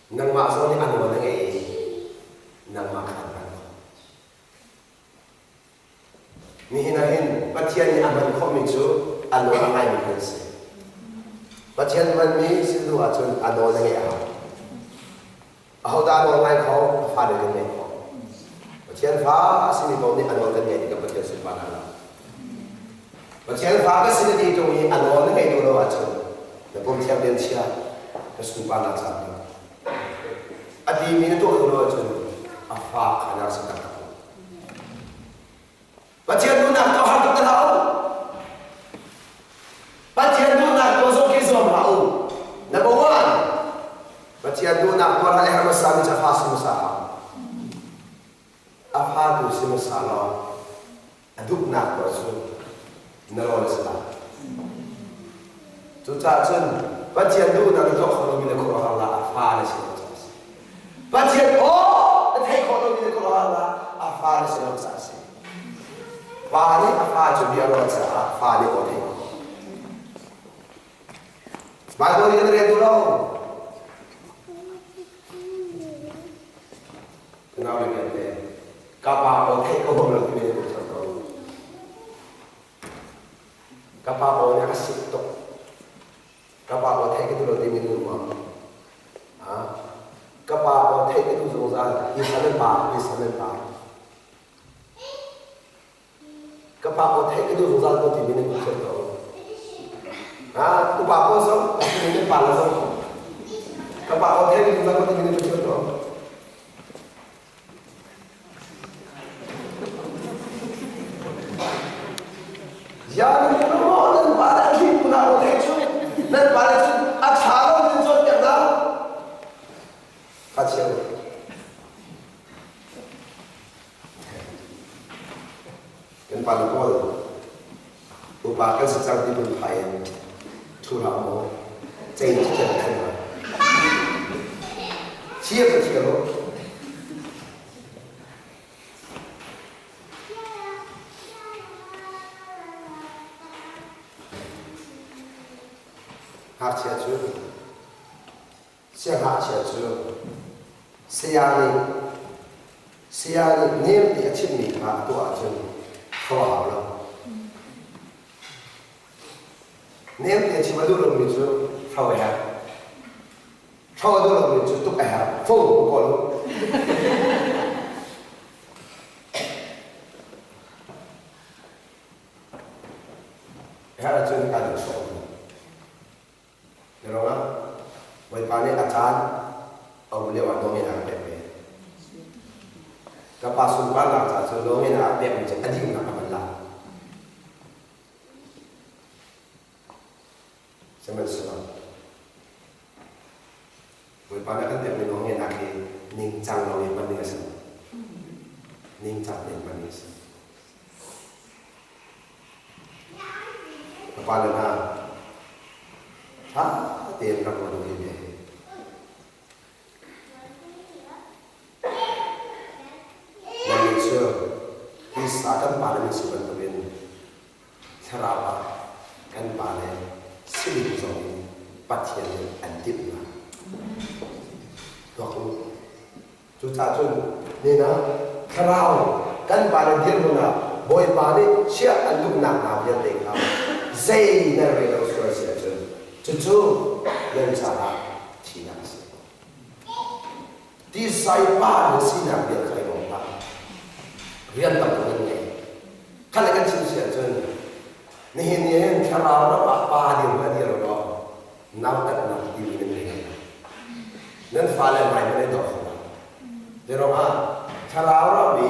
nangmah zong nih a nawl na ngei i nangmah kha an hman khawh. Nihin ah hin Pathian nih a hman khawhmi cu a nawl a ngaimi kan si. Pathian hmanmi si duh ahcun a nawl na ngeih a hau. Ahodah a nawl ngai kho? A fale kan ngeih khawh. Pathian fa a simi paoh nih a nawl kan ngeih tikah Pathian sunparnak a lang. Pathian fa ka si na ti ṭung i a nawl na ngeih duh lo ahcun na pum thiang tein chia ka sunparnak caan tu. A timi na tuah duh lo ahcun a fa kha na rak si taktak lo. Pathian duhnak tuah har tuk te hlah u. Pathian duhnak tuah zong khi zuam hlah u. Number one, Pathian duhnak tuah hlah le har hmasa mi cu a fa si hmasa hau. A fa tu si hmasa law a duhnak tuah cu na rawl a si lai. Cucaah cun Pathian duhnak na tuah kho lomi na khuaruahhar lah a fa na si lo caah a si. Pathian aw na theih khawh lomi na khuaruahhar lah a fa na si lo caah a si. Pa nih a fa cu bia ruah caah fa nih aw theih khawh. Bible nih an rel duh lo. Nau le vialte ka pa aw theih ko lo timi na kum ko. Ka pa aw nih a ka sik tuk. Ka pa aw theih ka duh lo timi na um maw? Ka pa aw theih ka duh zungzal. Hi sa nan pa, hi sa nan pa. Ka pa aw theih ka duh zungzal ko timi na um cio ko. Upa pawl zong, timi nan pa le zong. Ka pa aw theih ka duh zungzal ko timi na um cio ko. Nan pa le a thli hna aw theih cu nan pa le cu a ṭha lo in cawnpiak hna. Kha chia Kan pa le pawl upa kan si cang ti phun phai in ṭhu hlah maw cei cu can khan hna. Chia ka chia lo. Ngakchia cu siangngakchia cu saya nih saya nih nem ti a chimmi kha a tuah ahcun thaw a hau lo. Nem ti a chim a duh lomi cu tho a herh. Tho a duh lomi cu tuk a herh. Fung kawl u. Herh ahcun kan i sawm. Ruangah Bawipa nih a caan a um lio ah nawlngeihnak a pek ve. Ka pa sunparnak caah cun nawlngeihnak a pekmi cu a dihnak a hman lai. Sihmanhsehlaw Bawipa nih a kan pekmi nawlngeihnak hi ningcang lo in hman ding a si. Ningcang tein hman ding a si. Ka pale hna, ṭha tein rak ruat u hi bia hi. Nannih cu tisa kan pale nan si bantukin thlarau ah kan pale si ding zong in Pathian nih an timh hna. Tuak u. Cucaah cun nihin ah thlarau kan pale dirhmun ah Bawipa nih chiah an duhnak hna vialte kha zei nan rel lo sual si ahcun cucu nan caah thihnak a si. Tisai pa na sinak bia kha i bawm hlah. Rian tam tuk nan ngei. Kha le kan chim si ahcun nihin ni hin thlarau ram ah pa dirhmun a dir law nautatnak timi nan ngei lo. Nan fale hmai hmanh ai dawh kho lo. Zeiruangah thlarau ram i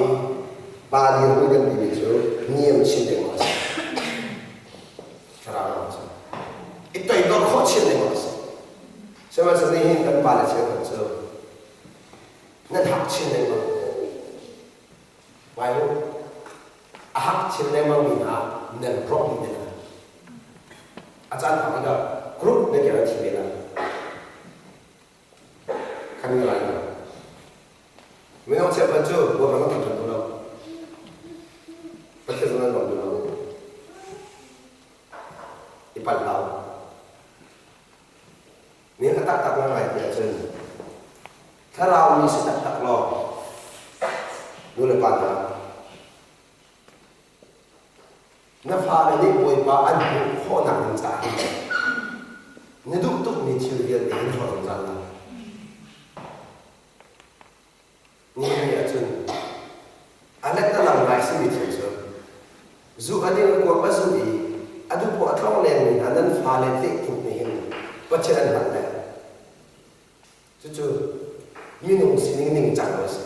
pa dirhmun kan timi cu niam chin lengmang a si. Thlarau ram cu i toidor khawh chin lengmang a si. Sihmanhsehlaw nihin kan pale cheukhat cu nan hak chin lengmang. Ngai u, a hak chin lengmang mi hna nan rawk dih te hna. A caan phak tikah group na kir a thi ve lai. Kan ngai lo. Minung cheukhat cu Bawipa kan thangṭhat duh lo. Pathian zong an lawm duh lo. I palh lo. Min a taktak ngai ti ahcun thlarau mi si taktak law nu le pa hna na fale nih Bawipa an hmuh khawhnak ding caah hin na duh tukmi thil vialte hin hrawh zungzal lo. Nihin ni ahcun a lettalang ngai simi thil cu zu a ding a kuak a zu i a duhpoah a tlong lengmi hna nan fale tleih nih hin Pathian an hngalh le cucu minung sining ningcang a si.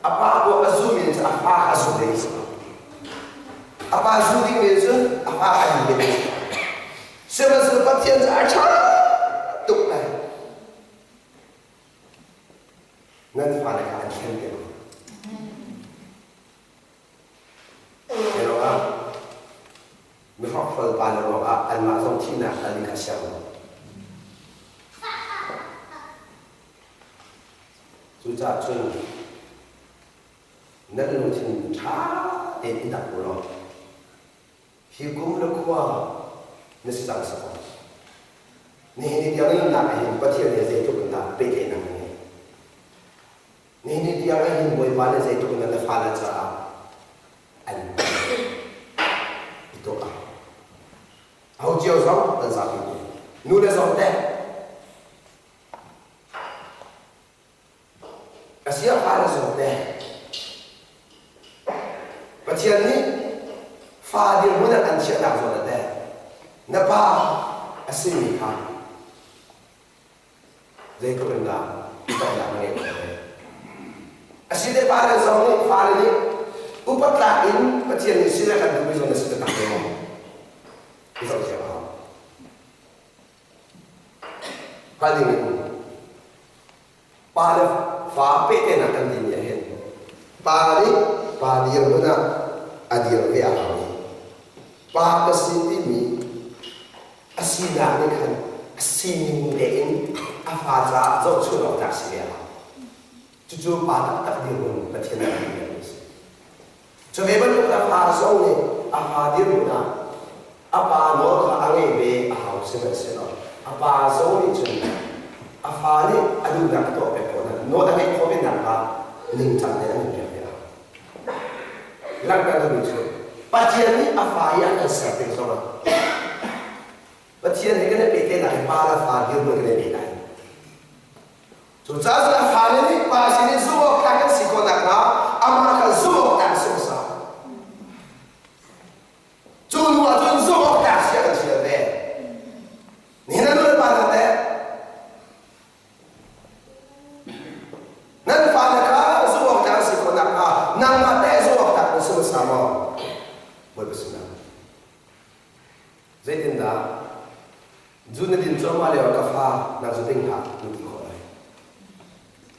A pa kuak a zumi cu a fa a zu ve a si. A pa zu dingmi cu a fa a ding ve a si. Sihmanhsehlaw Pathian cu a ṭha tuk lai. Nan fale kha an thlen te lai. Hi ruangah mihrokhrawl pa le ruangah anmah zong thihnak kal ding kha siang lo. Cucaah cun nan lungthin ṭha tein i dak u law hi kum le khua na si cang sawh. Nihin ni tiang nunnak ah hin Pathian he zeitluk in dah pehtlaihnak na ngeih? Nihin ni tiang ah hin Bawipa nih zeitluk in dah na fale caah an i tuah? Aho cio zong kan zapi te. Nu le zong teh A si a fa le zong te. Pathian nih fa dirhmun ah an chiahnak zawn a teh. Na pa a simi kha zeitluk in dah tonnak na ngeih khawh ve. A si te pa le zong nih fale nih upat tlak in Pathian nih sin a kan duhmi zong na si taktak ve maw? I zohthiam a hau. Hngalh ding in pa le fa pehtlaihnak kan timi ah hin pa nih pa dirhmun ah a dir ve a hau i pa ka si timi a sinak nih khan a sining tein a fa caah zohchunh awk tlak si ve a hau. Cucu pa taktak dirhmun Pathian nih a kan a si. Cu ve bantuk a fa zong nih a fa dirhmun ah a pa nawl kha a ngeih ve a hau sihmanhsehlaw a pa zong nih cun a fa nih a duhnak a tuah pek khawh hna nawl a ngeih khawh ve nakhnga ningcang tein an piak ve a hau. Langhter duhmi cu Pathian nih a fa i a kan ser tik zongah Pathian he kan i pehtlaihnak hi pa le fa dirhmun kan i pehtlai. Cucaah cun a fale nih pa sin in zumh awk tlak an si khawh nakhnga amah kha zumh awk tlak si hmasa. Cu hnu ah cun zumh awk tlak si a kan fial ve. Nihin ah nu le pa hna teh nan fale kha zumh awk tlak an si khawh nakhnga nangmah teh zumh awk tlak na si hmasa maw? Bawipa sinah. Zeitindah Zu na din cuahmah lio ah ka fa na zu ding hlah na ti khawh lai.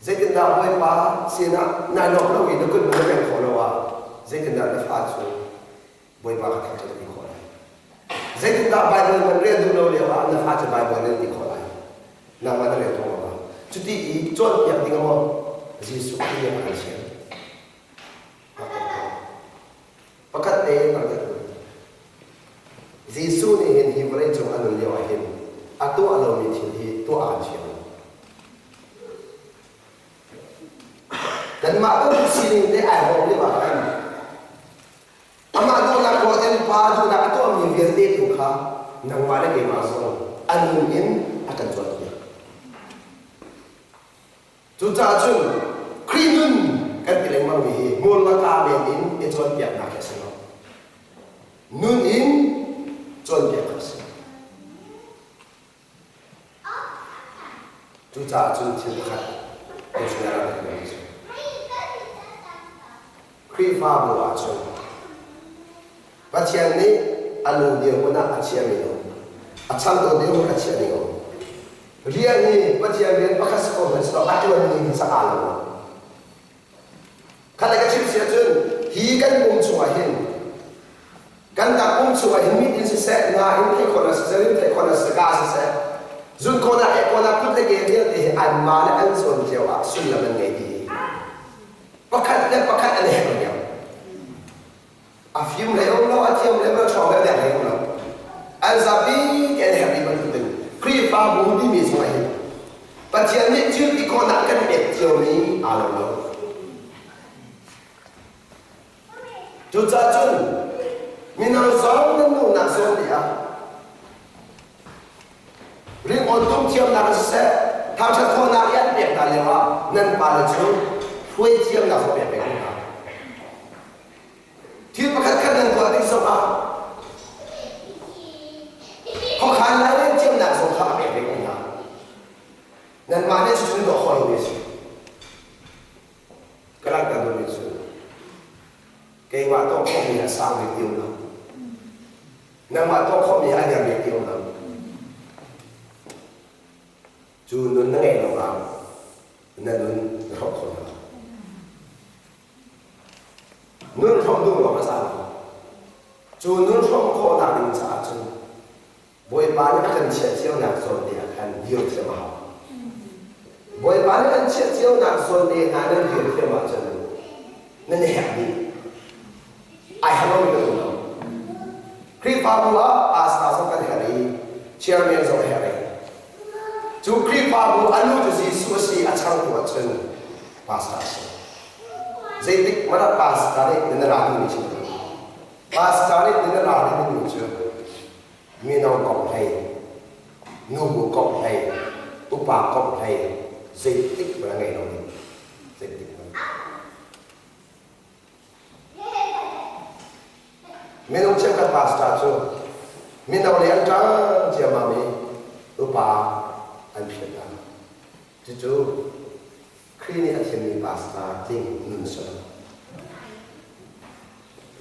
Zeitindah Bawipa sinah nai lawm lo i na kut na peng khawh lo ah zeitindah na fa cu Bawipa ka thangṭhat ti khawh lai. Zeitindah Baibal nan rel duh lo lio ah na fa cu Baibal nan ti khawh lai. Nangmah na rel tung lo ah. Cuti i cawnpiak ding maw Jesuh Khrih nih a kan sian. Pakhat tein rak that Jesuh nih hin hi vawlei cung a nun lio ah hin a tuah lomi thil hi tuah a kan fial lo. Kanmah bantuk sining te ai hrawm lio ah khan amah duhnak ruat in pa duhnak a tuahmi vialte tu kha nangmah le keimah zong a nun in a kan cawnpiak. Cucaah cun Khrih nun kan ti lengmangmi hi hmur le kaa men in i cawnpiaknak hi a si lo. Nun in cawnpiak a si. Cucaah cun thil pakhat kan sinah rak kan cu Khrihfabu ah cun Pathian nih a lu dirhmun ah a chiami lo, a changtu dirhmun a chia ning um. Rian hi Pathian rian pakhat si ko hmanh selaw a ṭuan ning hi aa lo. Khat le ka chim si ahcun hi kan pum chungah hin kan tak pum chungah hin mit in siseh, na in theih khawhnak siseh, rim theih khawhnak siseh, ka siseh. Zun khawhnak he khawhnak kut le ke vialte hi anmah le an zawn cio ah sullam an ngei dih. Pakhat le pakhat an herh lio. A fim hlei um lo, a thiam hlei um lo, ṭhawng hlei deng hlei um lo. An zapi te an herh dih bantukin Khrihfabu timi zong ah hin Pathian nih thil ti khawhnak kan pek ciomi aa lo lo. Cucaah cun mino zong nan nunak zawn te ah ringawn tum thiamnak in siseh thangṭhat khawhnak i an pek hna lioah nan pale cu hruai thiamnak zong pek ve ko hna. Thil pakhat khat nan tuah tik zongah khuakhan lai nan thiamnak zong kha a pek ve ko hna. Nanmah nih cucu tuah khawh lomi a si. Ka langhter duhmi cu keimah tuah khawhmi a sang bik ti um lo. Nangmah tuah khawhmi a der bik ti um lo. Cu nun na ngeih lo ah na nun na hrawk kho lo. Nun hrawk duh lawng a za lo. Cu nun hrawk khawhnak ding caah cun Bawipa nih a kan chiah cionak zawn te ah khan dir thiam a hau. Bawipa nih an chiah cionak zawn te hna nan dir thiam ahcun nan i hek dih. Ai herh lomi kan um lo. Khrihfabu ah pastor zong kan herh i chairman zong a herh i cu Khrihfabu a lu cu Jesuh a si a changtu ahcun pastor a si. Zeitik hmanh ah pastor nih nan ra duhmi chim Pastor nih nan ra dingmi cu mino kong hlei, nubu kong hlei, upa kong hlei zeitik hmanh a ngei lo ding. Zeitik hmanh. Minung cheukhat pastor cu mino nih an ṭang ciammam i upa an phiat hna. Cucu Khrih nih a thimmi pastor tling nun a si lo.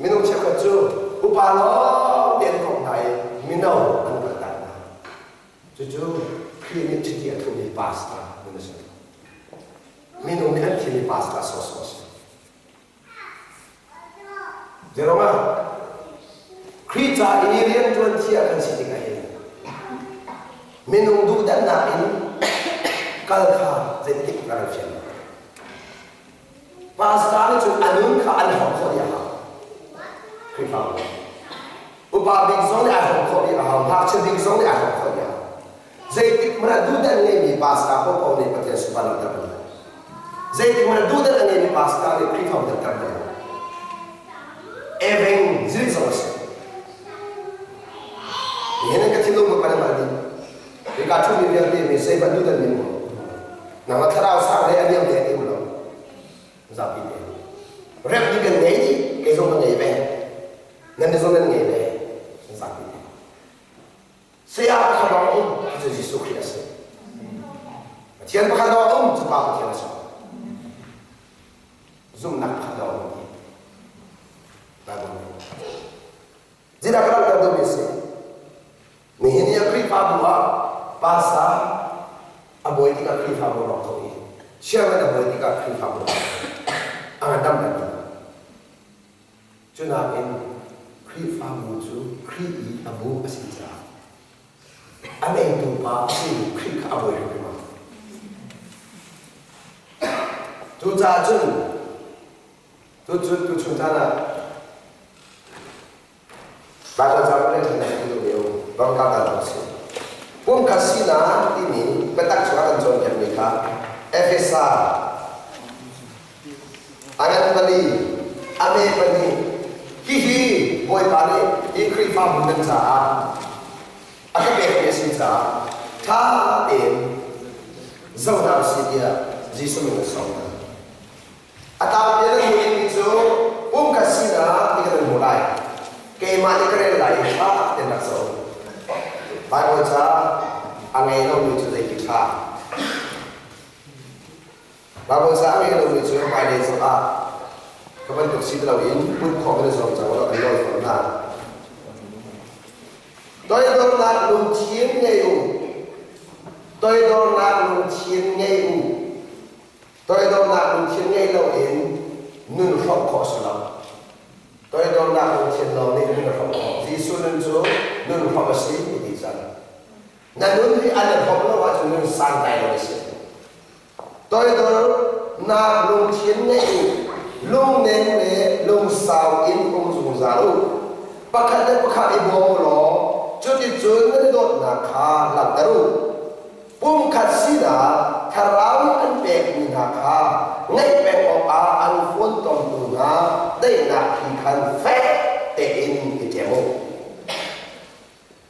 Minung cheukhat cu upa lawng te an komh hna i mino an kaltak hna. Cucu Khrih nih chiti a thuhmi pastor nun a si lo. Minung nih an thimmi pastor sawhsawh a si. Zeirungah Khrih ca i rianṭuan thiah kan si tikah hin minung duhdanhnak in kal kha zeitik kan fian lo. Pastor nih cun a nun kha an hrawk khawh dih a hau. Khrihfabu. Upa bik zong nih ai hrawk khawh dih a hau. Ngakchia bik zong nih ai hrawk khawh dih a hau. Zeitik hmanh ah duhdan ngeimi pastor paohpaoh nih Pathian sunpar langhter bal lo. Zeitik hmanh ah duhdan a ngeimi pastor nih Khrihfabu langhter bal lo. Eveng zil zong a si. Nihin ka thinlung ka pan dih. Hika ṭhumi vialte mi zeihmanh duhdan mi mu. Nang a thlarau sang le a niam te ti um lo. Zapi te. Rep di kan ngei dih, kei zong ka ngei ve. Nan zong nan ngei ve. Zapi te. Saya pakhat lawng um cu Jesuh Khrih a si. Pathian pakhat lawng um cu Pa Pathian a si. Zumhnak pakhat lawng um ti. Bible nih. Zeidah ka langhter duhmi a si? Nihin ni ah Khrihfabu ah pastor a buai tikah Khrihfabu rawk kho i chairman a buai tikah Khrihfabu rawk a ngandam bantuk. Cu nakin Khrihfabu cu Khrih i a bu a si caah a ngeitu pa a simi Khrih kha a bawi hrimhrim a Cucaah cun tuchun tuchun caan ah Baibal ca le ṭhan duh lio bangka kan rak si. Pumkhat sinak timi biatak chungah kan cawnpiakmi kha Efesa a ngan pali, a me pahnih, hihi Bawipa nih hi Khrihfabu nan caah a ka pekmi a si caah ṭha tein zoh hna usih tiah Jesuh min a sawm hna. A tangte nan hmuh dingmi cu pumkhat sinak ti kan hmuh lai. Keimah nih ka rel lai i ṭha tein rak zoh. Baibal ca a ngei lomi cu zeiti ṭha. Baibal ca a ngei lomi cu hmailei zongah ka bantuk si ti loin put khawh kan i zuam cang lo kan nawl fawn hna. Toidornak lungthin ngei u. Toidornak lungthin ngei u. Toidornak lungthin ngei loin nun hrawmh khawh a si lo. Toidornak lungthin lawng nih nun a hrawmh khawh. Jesuh nun cu nun hrawmh a si ti cang. Na nun hi an i hrawm lo ahcun nun santlai lo a si. Toidornak lungthin ngeih u, lungnem le lungsau in um zungzal u. Pakhat le pakhat i bawm u law cuticun nan i dawtnak kha langhter u. Pumkhat sinak thlarau nih an pekmi hna kha ngaih peng awkah an funtomtu hna daihnak hri khan fek tein i ṭem u.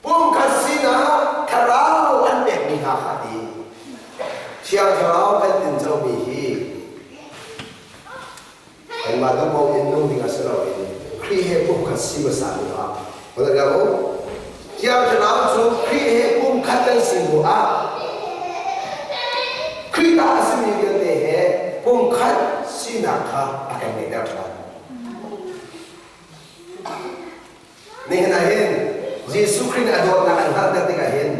Pumkhat sinak thlarau an pekmi hna kha ti. Thiang Thlarau kan tincomi hi kanmah duhpaoh in nung ding a si loin Khrih he pumkhat si hmasa ding ah Thiang Thlarau cu Khrih he pumkhat kan si hnu ah Khrih ta a simi vialte he pumkhat sinak kha a kan ngeihter ṭhan. Nihin ah hin Jesuh Khrih nih a dawtnak an hngalhter tikah hin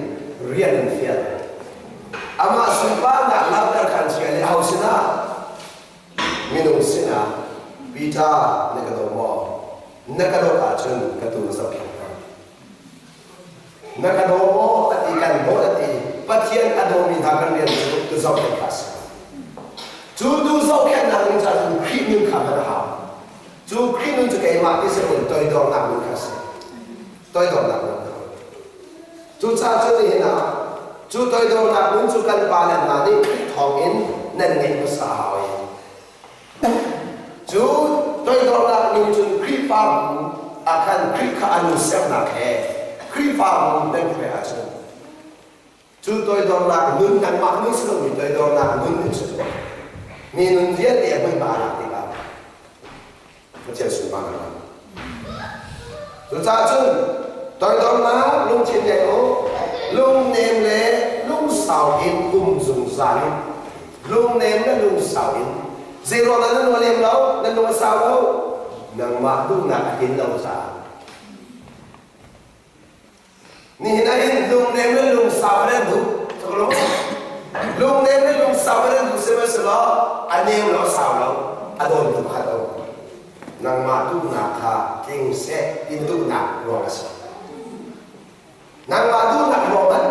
rian an fial. Amah sunparnak langhter kha an chia i aho sinah? Minung sinah Peter na ka daw maw? Na ka dawt ahcun ka tuu na zohkhenh hna. Na ka daw maw? A ti kan dawt a ti. Pathian a dawmi hna kan rian cu tu zohkhenh kha a si. Cu tu zohkhenhnak ding caah cun Khrih nun kha hman a hau. Cu Khrih nun cu keimah ti si loin toidornak nun kha a si. Toidornak nun kha. Cucaah cu nihin ah cu toidornak nun cu kan pale hna nih Khrih thawngin nan ngeih hmasa a hau i cu toidornak nun cun Khrihfabu ah khan Khrih kha a nun sernak he Khrihfabu nan hruai ahcun Cu toidornak nun nangmah nun si lomi toidornak nun in si mi nun vialte a hmunhma a lak tikah Pathian sunparnak a Cucaah cun toidornak lungthin ngei u, lungnem le lungsau in um zungzal in lungnem le lungsau in zeiruang dah nan lung a lem lo, nan lung a sau lo, nangmah duhnak a tlin lo caah. Nihin ah hin lungnem le lungsau in an duh. Lungnem le lungsau in an duh sihmanhsehlaw a nem lo a sau lo a dawntu pakhat a um. Nangmah duhnak kha tling seh ti na duhnak ruang a si. Nangmah duhnak ruang ah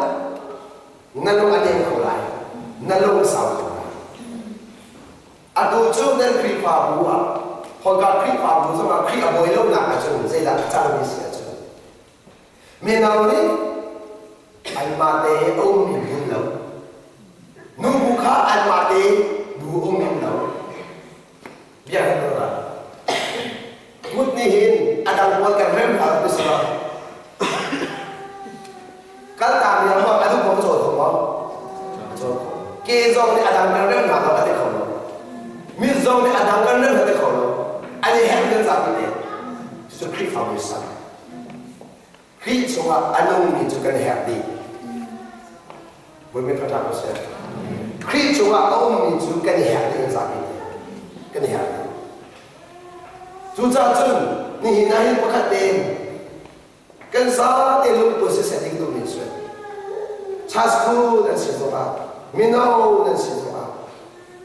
na lung a nem kho lai, na lung a sau kho lai. Atu cu nan Khrihfabu ah hawika Khrihfabu zongah Khrih a bawi lonak ahcun zeidah a cangmi si ahcun Mino nih anmah te a ummi hmun lo. Nubu kha anmah te bu um in lo. Bia kan tuah. Kut nih hin a dang pawl kan rem hna ti si lo. Kal ta mi a a duh ko caw kho maw? Caw kho. Ke zong nih a dang kan rem hna lo a ti kho lo. Mit zong nih a dang kan rem hna ti kho lo. An i herh kan zapi te. Cucu Khrihfabu sak. Khrih chungah a nungmi cu kan herh dih. Bawipa thangṭhat ko seh. Khrih chungah a ummi cu kan i herh dih zapi te. Kan i herh dih. Cucaah cun nihin ah hin pakhat tein kan zate lungput siseh ding duhmi cu chasku nan si zongah mino nan si zongah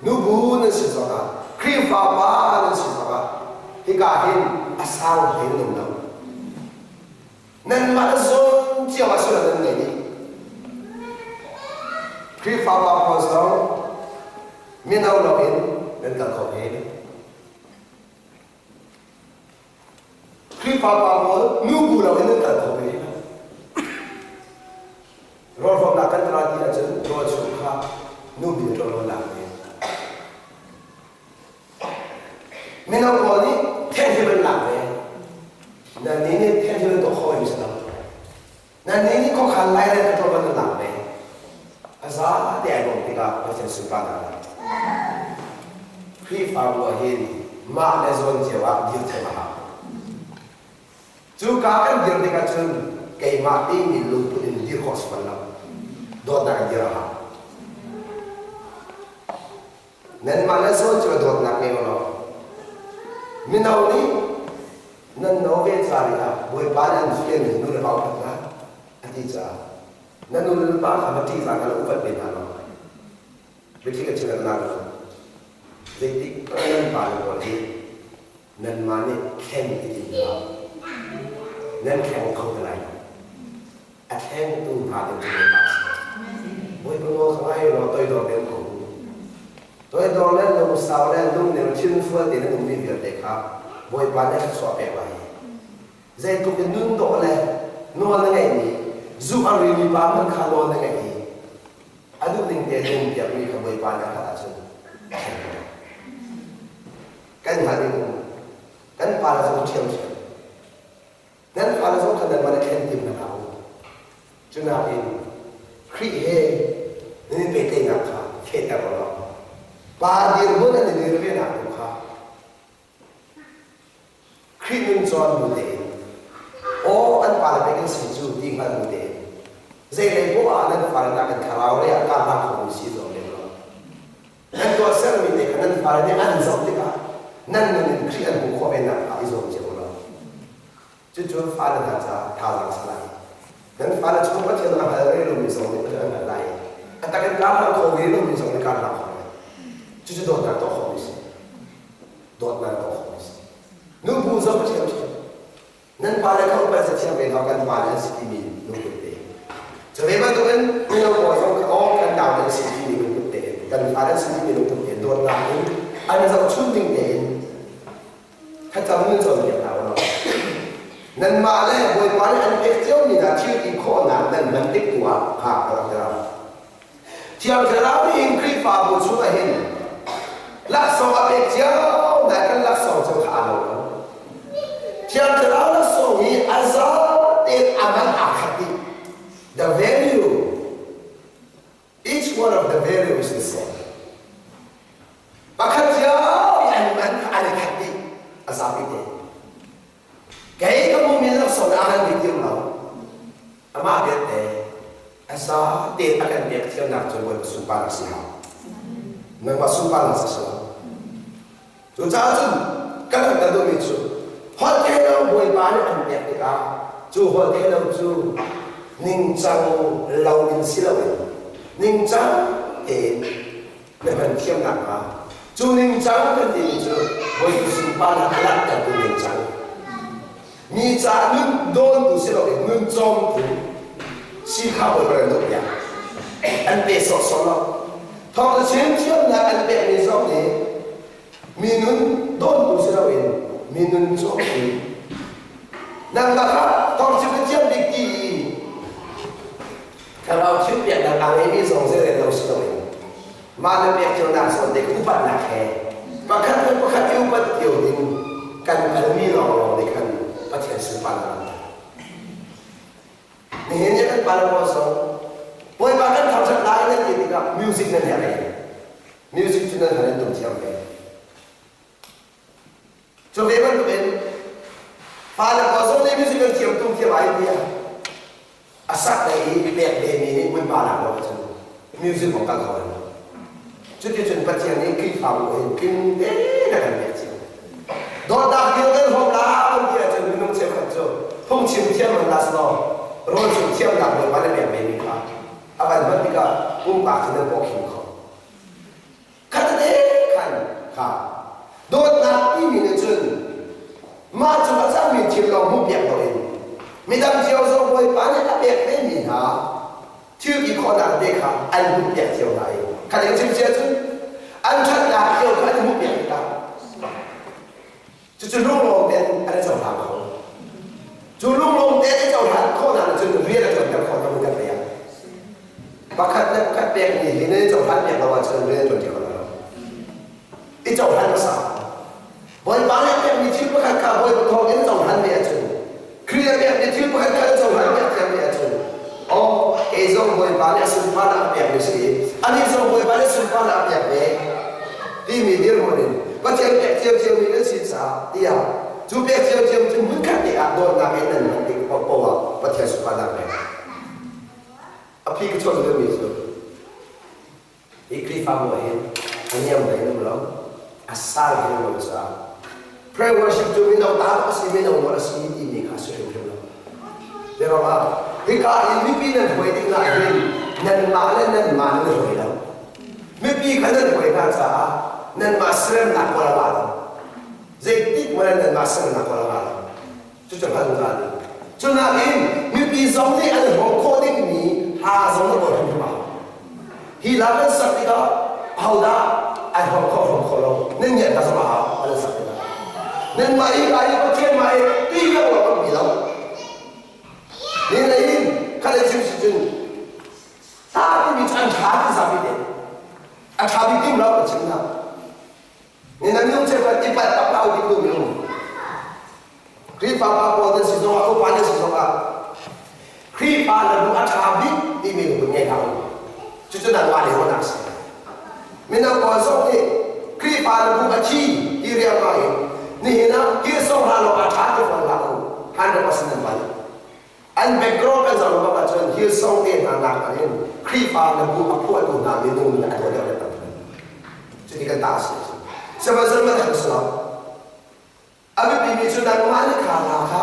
nubu nan si zongah Khrihfa pa nan si zongah hika hin a sang hlei nan um lo. Nanmah zawn cio ah sual nan ngei dih. Khrihfa pa pawl zong mino loin nan kal kho ve. Khrihfa pa pawl nubu loin nan kal kho ve. Rawlhrawmnak kan ra ti ahcun rawl chung kha nu bil ṭawlawl lak ve. Mino pawl nih thenhim an lak ve. Nannih nih thenhim an tuah kho ve si lo. Nannih nih khuakhan lairel ka ṭawlawl an lak ve. A za te ai bawm tikah Pathian sunparnak a lang. Khrihfabu ah hin mah le zawn cio ah dir thiam a hau. Cuka kan dir tikah cun keimah timi lungput in dir khawh si bal lo. Dawtnak in dir a hau. Nanmah le zawn cu dawtnak ngei law mino nih nan no ve ca rih ah Bawipa nih an fialmi nu le pa upat hna a ti caah na nu le pa kha va ṭihzah hna law upat ve hna law biathli ka chim na zeitik nan pa le pawl hi nanmah nih thlen i tim hlah nan thleng kho te lai lo. A thlengtu hna ding cu Bawipa a si. Bawipa nawl kha ngai law toidor tein ko. Toidor le lungsau le lungnem thinfual tein an ummi vialte kha Bawipa nih a thluachuah pek lai. Zeitluk in nun dawh le nawl na ngeihmi, zu a rimi pa hmanh kha nawl na ngeih i a duh ning te nung piakmi kha Bawipa nih a hngalh ahcun a thlen ko. Kan hngalh ding um. Kan pale zong ṭhiamṭhiam. Nan fale zong kha nanmah nih thlen tim hna hlah u. Cu nakin Khrih he nan i pehtlaihnak kha fehter u law pa dirhmun an i dir venak tu kha Khrih nun cawn bu tein aw an pale pek an si cu ti hngal bu tein zeilei poah ah nan fale nakin thlarau lei ah karhlang khomi si zuam lem lo. Nan tuahsermi te kha nan fale nih an zoh tikah nan nun in Khrih an hmuh khawh ve nakhnga i zuam cio u law cucu fale hna caah thazaang si lai. Nan fale chung Pathian a hngal ve lomi zong nih Pathian an hngalh lai i a tak in karhlang kho ve lomi zong nih karhlang kho ve. Cucu dawtnak tuah khawhmi a si. Dawtnak tuah khawhmi a si. Nubu zong Pathian ṭhiam. Nan pale kha upat zathiam ve hna kan pale an si timi lungput te. Cu ve bantukin mino pawl zong kha aw kan nau an si timi lungput te kan fale an si timi lungput te dawtnak in an zohchun ding tein thlacam nun cawnpiak hna u law nanmah le Bawipa nih an pek ciomi hna thil ti khawhnak nan hman tik tu ah hngak ka rak ti lo. Thiang Thlarau nih hin Khrihfabu chungah hin laksawng a pek cio nain kan laksawng cu kha aa lo lo. Thiang Thlarau laksawng hi a za tein a man aa khat dih. The value, each one of the value is the same. Pakhat cio i an man kha an i khat dih, a zapi te. Kei ka hmuhmi laksawng aa ngan bik ti lo. Amah vialte a za tein a kan pek thiamnak cu Bawipa sunparnak si hau. Nangmah sunparnak si si lo. Cucaah cun kan rak kan duhmi cu holh thei lo Bawipa nih an pek tikah cu holh thei lo cu ningcang lo in si loin ningcang tein na hman thiam nakhnga cu ningcang kan timi cu Bawipa sunparnak a langhtertu ningcang mi ca nun dawntu si loin nun cawmtu si kha Bawipa kan duhpiak an pe sawhsawh lo thawng chim thiamnak an pekmi zong nih mi nun dawntu si loin mi nun cawmtu nangmah kha thawng chim ka thiam bik ti i Thlarau chimpiaknak aa ngeimi zong zeirel lo si loin mah le pek cionak zawn te upatnak he pakhat le pakhat i upat cio ding kan hngalmi lawnglawng nih khan Pathian sunparnak an langhter. Nihin ni kan pale pawl zong Bawipa kan thangṭhat lai nan ti tikah music nan herh i music cu nan hal in tum thiam ve. Cu ve bantukin fale pawl zong nih music an thiam tum thiam ai tiah a sak lei i pek ve mi nih hmunhma lak lo ahcun music kong kal kho lo. Cuticun Pathian nih Khrihfabu hin tling tein a kan pek cio. Dawtnak thil kan hrawm la kan ti ahcun minung cheukhat cu phungchim thiam man la selaw rawl chumh thiamnak Bawipa nih pek ve mi kha a van hman tikah pumpak cu nan pawkhim kho. Khatte khan kha dawtnak timi nih cun mah cu a cangmi thil lawng hmuhpiak loin midang cio zong Bawipa nih a pek vemi hna thil ti khawhnak te kha an hmuhpiak cio hna i kha ding chim cia cun an ṭhatnak cio kha an hmuhpiak tikah Cucu lunglawm tein an i cohlang kho. Cu lunglawm tein i cohlan khawhnak nih cun rian a ṭuanter khawh hna kan lei ah. Pakhat le pakhat pekmi hi nan i cohlan piak lo ahcun rian a ṭuan kho lo. I cohlan hmasa. Bawipa nih pekmi thil pakhat kha Bawipa thawng in cohlan ve ahcun Khrih a pekmi thil pakhat kha na cohlan piak thiam ve ahcun oh kei zong Bawipa nih a sunparnak a pekmi si i anih zong Bawipa nih sunparnak a pek ve timi dirhmun in Pathian pek thiamthiam mi nan si caah tiah cu pek thiamthiam cu hmunkhat te ah dawtnak in nan hman tik paohpaoh ah Pathian sunparnak pek a phi ka chuak deuhmi cu hi Khrihfabu ah hin a niam lei in um lo a sang in um lo caah prayer worship cu mino ta a si mino nawl a si timi kha a si hrimhrim lo Biaruang hika i mipi nan hruai ding ah hin nanmah le nanmah nan hruai lo. Mipi kha nan hruai hna caah nanmah seremnak kawl a ngah lo. Zeitik hmanh ah nanmah seremnak kawl a ngah lo. Cucu hngal zungzal ding. Cu nakin mipi zong nih an hrawm khawh dingmi ha zong na kawl hrimhrim a hau. Hi la kan sak tikah ahodah ai hrawm kho hrawm kho lo nan ngiat hna zong a hau an sak tikah. Nan mah i ka i Pathian mah i ti lo lo kan ti lo. Ni lei in kha le chim si cun ta timi cu an ṭha ti zapi te. A ṭha bik tim lo ka chim na. Ni nan nung cheukhat i palh tak lau ding tu minung. Khrihfa pa pawl nan si zongah upa nan si zongah Khrihfa na bu a ṭha bik timi lungput ngei hlah u. Cucu nangmah le ruahnak a si. Mino pawl zong nih Khrihfa na bu a thi ti riangmang in nihin ah Hillsong hlah lawng a ṭha ti fawn hlah u. 100% nan palh. An background kan zoh bak ahcun Hillsong te hna nak in Khrihfa na bu a phuahtu hna minung nih a dawt deuh le tam. Cuti kan ta a si. Sihmanhsehlaw man an si lo. A biapimi cu nangmah nih kha hna kha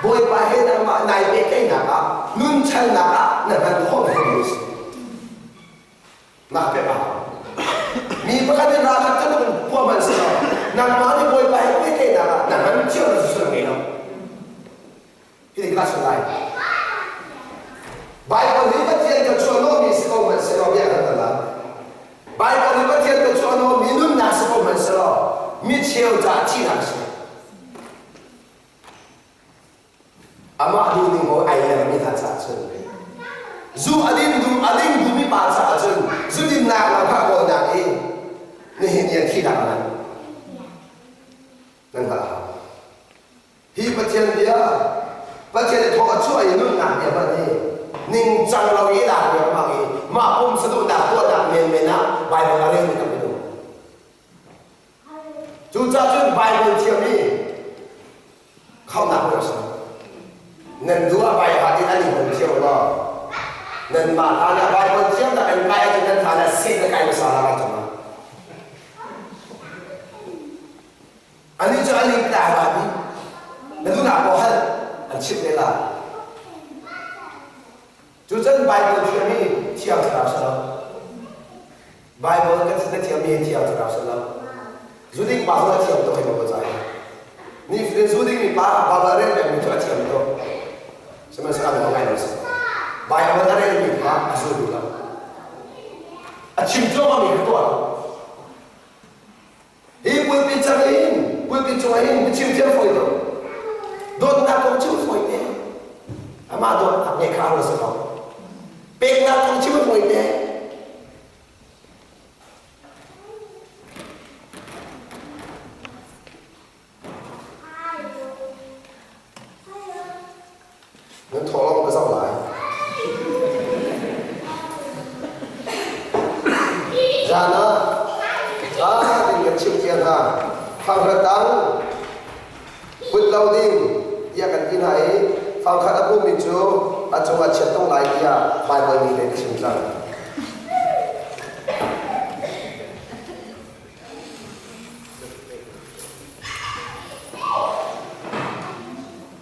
Bawipa he nangmah nai pehtlaihnak ah nunchannak ah na hman khawh mi a si. Mah pek a hau. Mi pakhat nih ralkap cu in puah hmanh si lo. Nangmah nih Bawipa he pehtlaihnak ah na hman cio na sual ngei lo. Hi ka si lai. Bible hi Pathian ka chuah mi si ko hmanh selaw bia kan la. Bible hi Pathian ka chuah mi nunnak si ko hmanh selaw mi cheu ca thihnak si. Amah duh ning ko ai leng mi hna caah cun zu adin du ading du mi pa caah cun zu dinnak lam kha kawlnak i nihin ni thihnak nan nan hngalh hau. Hi Pathian bia, Pathian thaw a chuah i nunnak bia hmanh hi ningcang lo i lak riangmang i mah pum saduhnak tuahnak menmen ah Baibal a relmi kan minung. Cucaah cun Baibal thiam i khaunak a si. Nan duh ah Baibal in an i hman cio law nanmah hlan ah Baibal thiam tak in kai ahcun nan hlan ah seh na kai hmasa la lai cang. Anih cu an in tlai lai i na duhnak paoh hal an chimh te lai. Cucun Baibal thiam hi Thiang Thlarau si lo. Baibal kan na thiam mi hi Thiang Thlarau si lo. Zuding pa cu a thiam tuk hei ma cai. Ni fatin zuding mi pa Baibal rel peng mi cu a thiam tuk. Sihmanhsehlaw a ngai lo si. Baibal a rel mi kha a zul duh lo. A chim cuahmah mi kha tuah lo. Hi pulpit cang in pulpit cungah hin biachim thiam fawi lo. Dawtnak kong chim fawi te. Amah dawtnak ngeih kha a si ko. Peknak kong chim fawi te. Nan thaw lawng ka zoh lai. Zan ah ṭha tein kan chimh cia hna. Fanghra tang put lo ding tiah kan ti hna i fangkhat a pummi cu a cungah chiat tong lai tiah Baibal nih kan chim cang.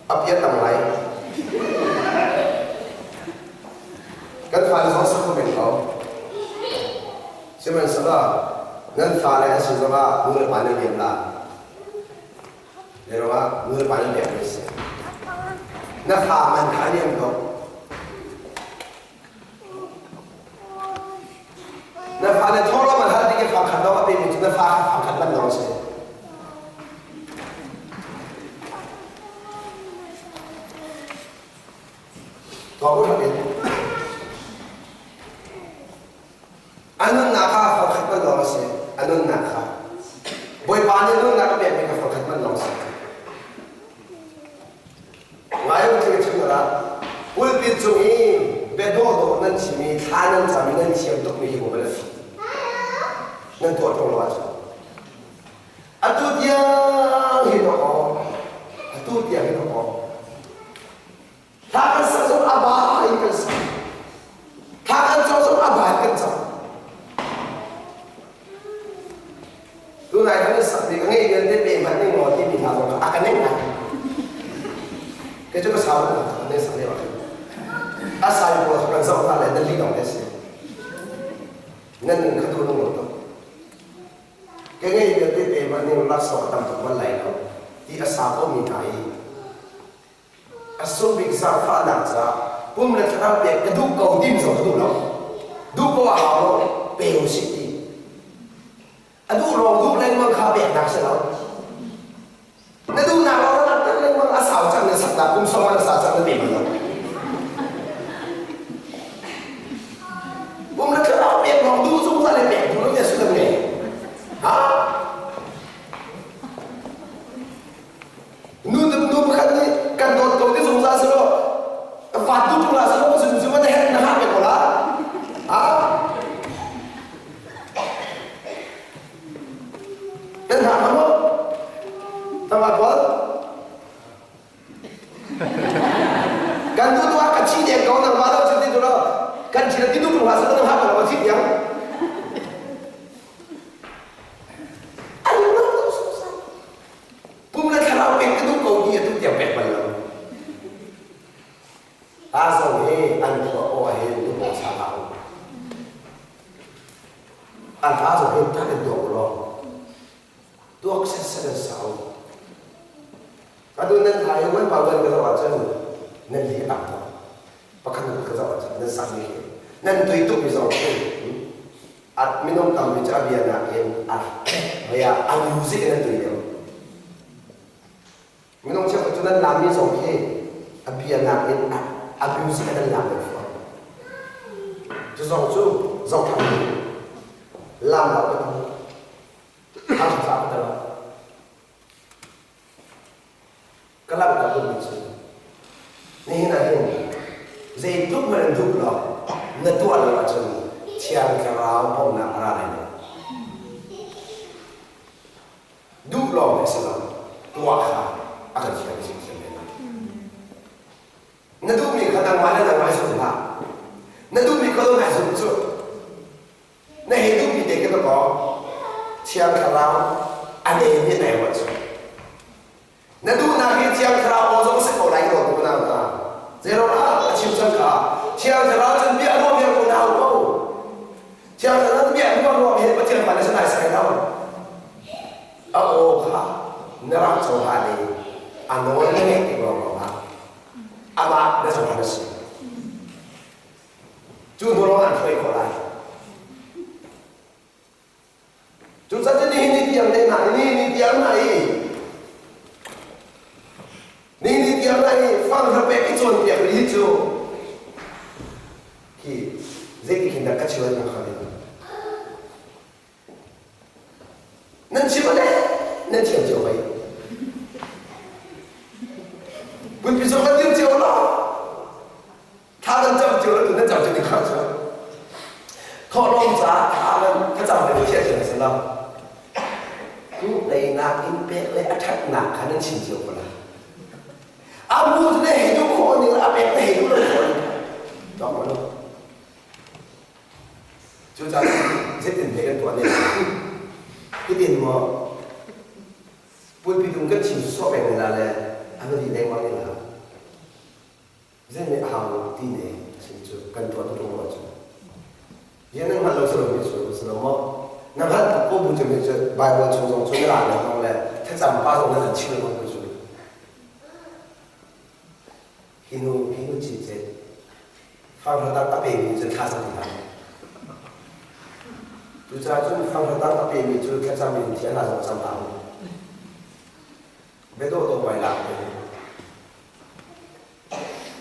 A piat tam ngai. Kan fale zong sak men ko. Sihmanhsehlaw nan fale an si zongah nu le pa nan liam la. Zeiruangah nu le pa nan liam mi si. Na fa man kha liam ko. Na fa le thaw lam an hal tik i fa khat lawng a pemi cu na fa kha fa khat man lawng a si. Tuah u in. A nunnak kha fa khat man lawng a si. A nunnak kha. Bawipa nih nunnak a pekmi kha fa khat man lawng a si. Ngai u thil chim la pulpit cung i bia dawhdawh nan chim i thla nan cam i nan thiam tukmi hi maw nan tuah ṭung lo ahcun atu tiang hi dawh aw atu tiang hi dawh aw thla kan sak zong a ba in kan sak thla kan cawh zong a ba in kan cawh Tunai kan sak mi ka ngei vialte pe hmanh ning law timi hna zong a ka neng ngai. Kei cu ka sau na ne sak lio ah a sai pawl kan zoh hna le nan lih dong te si. Nan ning kha tu nung lo to. Ka ngei vialte pe hmanh ning laksawng a tam tuk bal lai lo ti a sa ko mi hna i a sung bik zaangfahnak caah pum le thlarau pek ka duh ko tim zong ka duh lo. Duh ko a hau lo, pe u sih ti. A duh lawng duh lengmang kha peknak si lo. Na duhnak lawng na langhter lengmang a sau cang na saknak kum sawm na sa cang na pe bal lo. Pum na thlarau pek lawng duh zungzal le pek duh lo ti a sullam ngei. Ha? Nu nu pakhat nih kan dawt ko ti zungzal si lo vat tu tung la si lo zum zum na herh na ha pe ko la. Ha? Nan hna hna maw? Tama kual? Kan tu tu ah ka chi deng ko nang ma lo chin ti tu lo kan chi ti tu tu ha sa nang ha ko chi tiang. An lo to so sa. Pum le thlarau pek ka duh ko ti atu tiang pek bal lo. Ta zong hi an khua aw hin tu pawng sa hlah u. An hla zong hin tak in tuak u law tuak setset in sa u. Atu nan hla hi one by one ka zoh ahcun nan li a tam tuk. Pakhat in ka zoh ahcun nan sak mi hi nan tui tuk mi zong khi at minung tampi cu a bia nakin a hei ah a music in an tui deuh. Minung cheukhat cu nan laammi zong khi a bia nakin a music in an laam deuh fawn. Cu zong cu zohthang mi laam lo ka tam. Thang tla ka lo. Ka lam ka duhmi cu nihin ah hin zeitluk hmanh in duh law na tuah lo ahcun Thiang Thlarau bawmhnak a ra lai lo. Duh lawng a si lo, tuah kha a kan fial i thiam ve lai. Na duhmi kha nangmah le nangmah i zum hlah. Na duhmi kha nai zum cu. Na hei duhmi te khi ka Thiang Thlarau a nei mi nai ruat cu. Na duhnak hi Thiang Thlarau aw zong a si ko lai ka ko nau hna. Zeiruangah a chim cang kha Thiang Thlarau cun bia ruah viar ko nau ko. Thiang Thlarau bia ruah ruah he Pathian fa na si lai sai lo. A aw kha na rak cohlan i a nawl na ngeih tik lawng ah amah na cohlan a si. Cu hnu lawng an hruai khawh lai. Cucaah nihin ni tiang ne hna ni ni tiang hna i ni ni tiang hna i fang hna pek i cawnpiak rih hi cu hi zeitik hin dah ka chim an kha nan chim le nan thiam cio hoi Pulpi zong kan dir cio lo Thla kan cam cio le tu nan cam cio ding kha cu thawhlawm caah thla kan thlacam le thiah cio si lo tu leinak in pek le a ṭhatnak kha nan chim cio ko lai a mu cu ne hei duh khawh ning a pek na hei duh lo khawh ning dong lo cucaah zeitin he kan tuah ne hitin maw pulpi tung kan chim sawh peng ne la le a va dih lengmang ne la Zei a hau ti ne sin cu kan tuah tuk lo cu. Ye nan hngalh lo si lo mi cu si lo maw? Na hngalh ko bu cu mi cu Bible chung zong cu na ra lengmang le thlacam pa zong na kan chim lengmang cu. Hi nu hi nu cin ce fang hratang a pe mi cu thla cam hna. Cucaah cun fang hratang a pe mi cu thlacam in thian hna zong cam hna. Biadawh dawh ngai lak in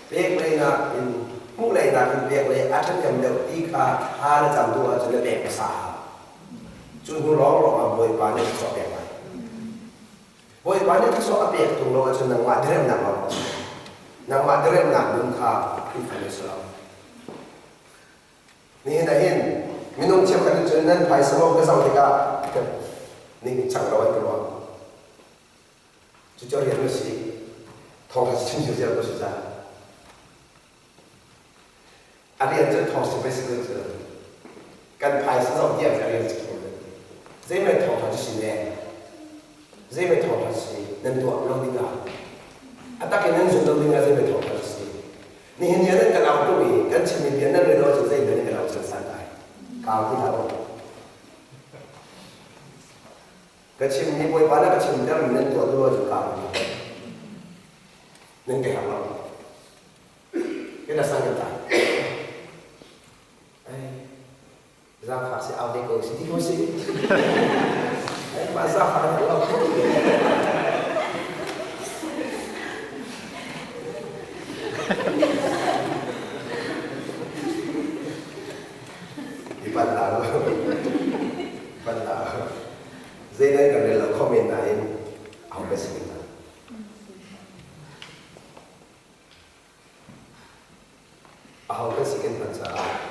pek leinak in hmuh leinak in pek lei a ṭhahnem deuh ti kha thla na cam duh ahcun na pek hmasa a hau. Cu hnu lawnglawng ah Bawipa nih thluachuah a pek lai. Bawipa nih thluachuah a pek tung lo ahcun nangmah diremnak lawng a si. Nangmah diremnak nun kha Khrihfa nih a si lo. Nihin ah hin minung cheukhat nih cun nan phaisa maw ka zoh tikah ning cang lo an ka ruah. Cucu a rian a si. Thawngṭha chim ziarziar ko si ca. A rian cu thawng si pei si lo cu. Kan phaisa zoh tiang a rian cu ko. Zeimai thawngṭha cu si ne? Zeimai thawngṭha si nan tuah lo dingah? A tak in nan zum lo dingah zeimai thawngṭha cu si? Nihin ni ah nan kan au tuk i kan chimmi bia nan rel lo ahcun zeihmanh in kan au cang san lai. Ka au ti hlah u. Ka chimmi Bawipa na ka chimtermi nan tuah duh ahcun ka au ti. Nan ka herh lo. Kita sang kan tlai. Zaangfak si au ve ko si ti ko si. Mah zaangfak na lo. I pan la lo. Pan la. Zei nan kan rel lo kho men nain au ka si na. Aho kan si kan hman caah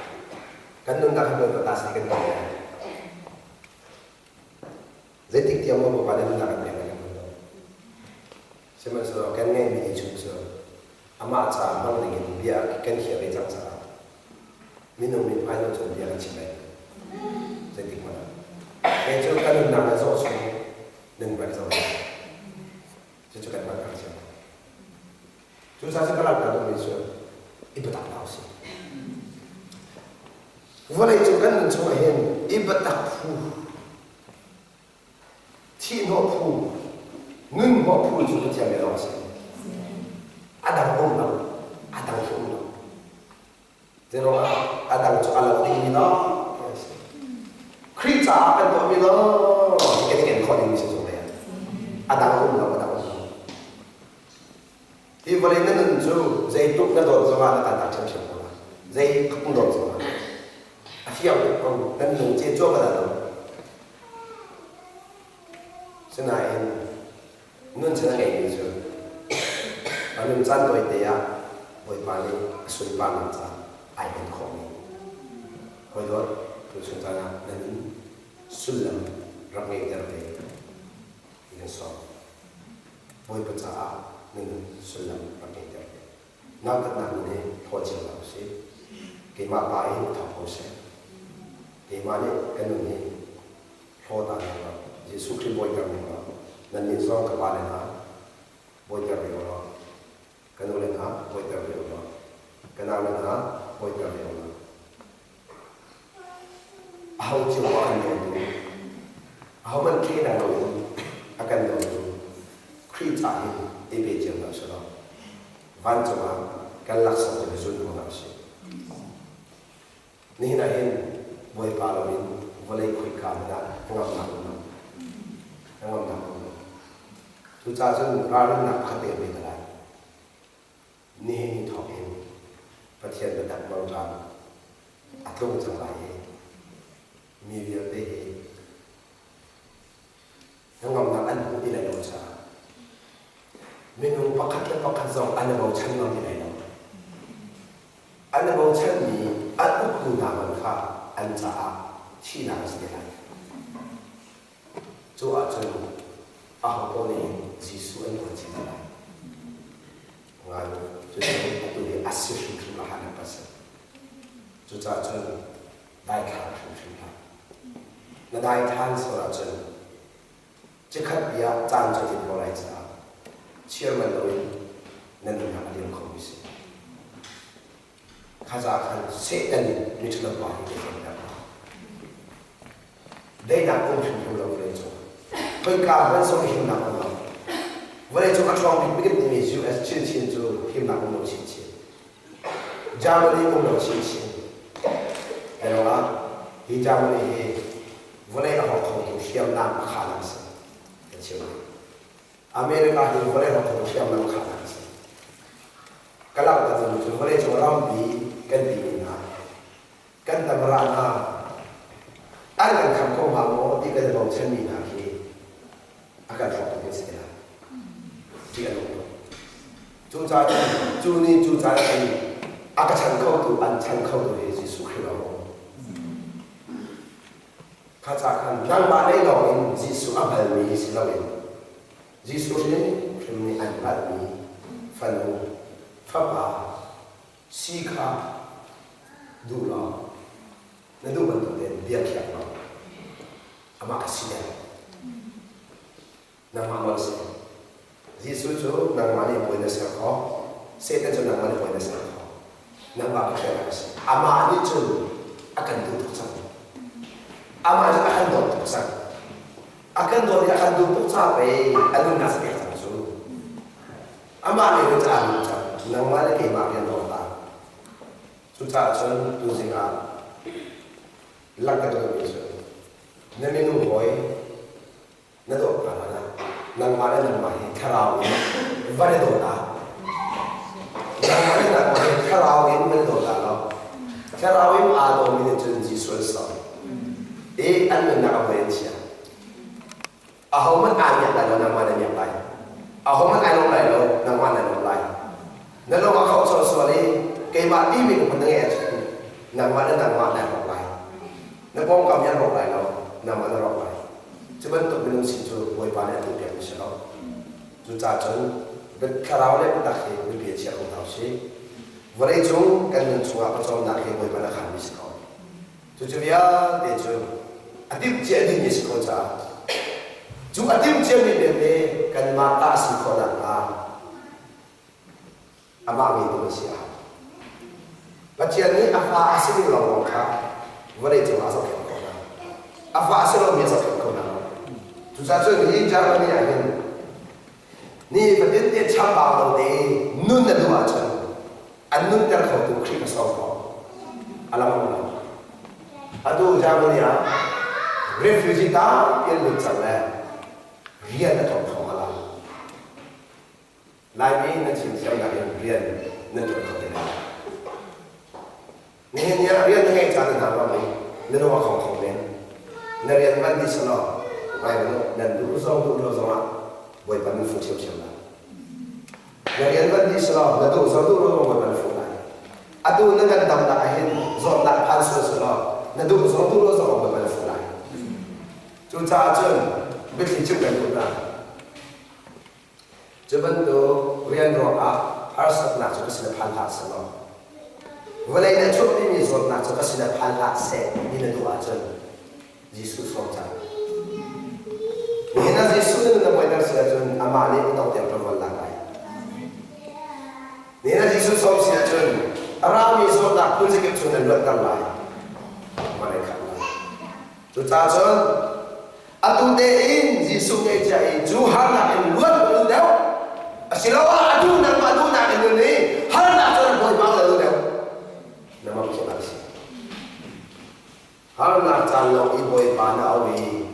kan nunnak hi Bawipa ta si kan ti lai. Zeitik tiang maw Bawipa nih nunnak kan pek lai kan hngal lo. Sihmanhsehlaw kan ngeihmi ni chung cu amah caah hmang dingin bia kan khiah ve cang caah minung mithmai lo cun bia kan chim lai lo. Zeitik hmanh ah. Kei cu ka nunnak le zawh chung nan rak zoh lai. Cucu kan hman cio. Cucaah cu ka langhter duhmi cu i biatak hna usih. Vawlei cung kan nun chungah hin i biatak phu, thihhnawh phu, nunhnawh phu cu Pathian bia lawng a si. A dang um lo, a dang cu um lo. Zeiruangah a dang cu a lo dingmi lawng a si. Khrih caah kan tuahmi lawng kan i ken khawh dingmi si zung a dang um lo, a dang um lo. Hi vawlei na nun cu zeitluk na dawt zongah na kaltak ṭhiamṭhiam ko lai. Zeitluk na dawt zongah. A fiang tuk ko. Nan lung ce cuah bal lo. Sinain nun chan a ngeimi cu a nun caan tawite ah Bawipa nih a sunparnak caah ai hman khawhmi hawidawt tuchun caan ah na nun sullam rak ngeihter ve ti kan sawm. Bawipa caah na nun sullam rak ngeihter ve. Nautatnak nun hi hlaw cio hlah usih. Keimah pa in thawk ko seh. Keimah nih ka nun hi hlaw ta ning law Jesuh Khrih bawiter ning law nannih zong ka pale hna bawiter ve u law ka nule hna bawiter ve u law ka naule hna bawiter ve u law aho cio a kan dawtu ahohmanh thleidan loin a kan dawtu Khrih ca hin i pe cio hna usih law vancung ah kan laksawng cu zun ko hna usih. Nihin ah hin Bawipa loin vawlei khoika hmanh ah ngamnak um lo. Ngamnak um lo. Cucaah cun ralrinnak pakhat te pe ta lai. Nihin ni thawk in Pathian biatak mangṭam a tlung cang lai i mi vialte hi hnangamnak an hmu ti lai lo caah minung pakhat le pakhat zong an i bochan ngam ti lai lo. An i bochanmi an uktu hna hmanh kha an caah thihnak a si te lai. Cu ahcun aho nih Jesuh an kuat chin lai. Ngai cucu atu hi a si hrimhrim a 100%. Cucaah cun daithlang hrimhrim hlah. Na daithlan sual ahcun cikhat bia caan cu a ko lai caah chiarman loin na nunnak a liam khomi si. Kha khan Satan miṭhalo pa hi kan hnemter hna. Daihnak um hrimhrim lo vawlei cung. Khoika hmanh zong himnak um lo. Vawlei cung a ṭhawng bik bik timi US chinchin cu himnak um lo chinchin. Germany um lo chinchin. Ruangah hi Germany hi vawlei a hawk khotu hriamnam a khahnak a si. Kan chim lai. America hi vawlei hawk khotu hriamnam a khahnak a si. Ka langhter cu vawlei cung rampi kan timi hna kan tamra hna an kan kham kho hnga maw ti kan i bochanmi hna khi a kan hrawk tu kan si lai. Ti an um lo. Cucaah cu ni cu caan cun a ka chan khotu an chan khotu hi Jesuh Khrih lawng a um. Kha ca khan nangmah lei lawng in Jesuh a hngalmi si loin Jesuh hrim hrim nih an hngalhmi fanu, fapa si kha duh law na duh bantuk tein bia khiak law amah kha si deuh. Nangmah nawl si. Jesuh cu nangmah nih bawi na ser khawh. Satan cu nangmah nih bawi na ser khawh. Nangmah ka hrial a si. Amah nih cun a kan duh tuk cang. Amah cu a kan dawt tuk cang. A kan dawt i a kan duh tuk ca pei a nunnak a pek cang cu. Amah nih cun aa duh cang. Nangmah le keimah rian dawt ta. Cucaah cun tuzing ah. Langhter lomi cu na minung hawi na dawt hna hlan ah nangmah le nangmah hi thlarau in van i daw ta. Nangmah le nangmah hi thlarau in van i daw ta law thlarau in aa dawmi nih cun Jesuh an sawm i an nunnak a voi an chia. Ahohmanh aa miak lai lo, nangmah na miak lai. Ahohmanh ai lawm lai lo, nangmah na lawm lai. Na lung a khoh sualsual i keimah timi lungput na ngeih ahcun nangmah le nangmah na rawk lai. Na pawngkam nih an rawk lai lo, nangmah na rawk lai. Cu bantuk minung sin cu Bawipa nih a tuahpiakmi si lo. Cucaah cun thlarau le biatak hi biapi a chia ko hna usih. Vawleicung kan nun chungah pawcawmnak hi Bawipa nih a khanmi si ko. Cucu vialte cu a timhcia dihmi si ko caah cu a timhciami vialte kanmah ta a si khawh nakhnga amah ngeitu kan si a hau. Pathian nih a fa a simi lawnglawng kha vawlei cungah a zohkhenh khawh hna. A fa a si lomi a zohkhenh kho hna lo. Cucaah cun hi Germany ah hin ni fatin te chambau lo te nun na duh ahcun an nunter khotu Khrih ka sawm ko. A lam um lo. Atu Germany ah refugee tampi an lut cang le rian a ṭuan kho hnga lo. Laimi nan chim thiamnak in rian nan ṭuan kho te lai. Nihin ni ah rian na ngeih caan na hna ruang i na lung a khong kho men. Na rian van dih selaw ngai nan duh zong duh lo zongah Bawipa nan fuh ṭhiamṭhiam lai. Na rian van dih selaw na duh zong duh lo zong Bawipa na fuh lai. Atu na kan damnak ah hin zawtnak phan sual selaw na duh zong duh lo zong Bawipa na fuh lai. Cucaah cun biathli chim kan duh hna. Cu bantuk rian ruangah harsatnak cu ka sin ah phan hlah selaw vawlei na chuahpimi zawtnak cu ka sin ah phan hlah seh ti na duh ahcun Jesuh sawm cang. Nihin ah Jesuh na nun na buaiter si ahcun amah nih a dong tiang ṭuanvo lak lai. Nihin ah Jesuh sawm si ahcun a rami zawtnak phun zakip chung nan luatter lai. Amah nih khamh lai. Cucaah cun atu tein Jesuh ngeihcia i cu harnak in luat na duh deuh asiloah a duhnak mah duhnak in nun i harnak cu na bawipa na duh deuh na mang khi a si. Harnak caan lawng i Bawipa na auh i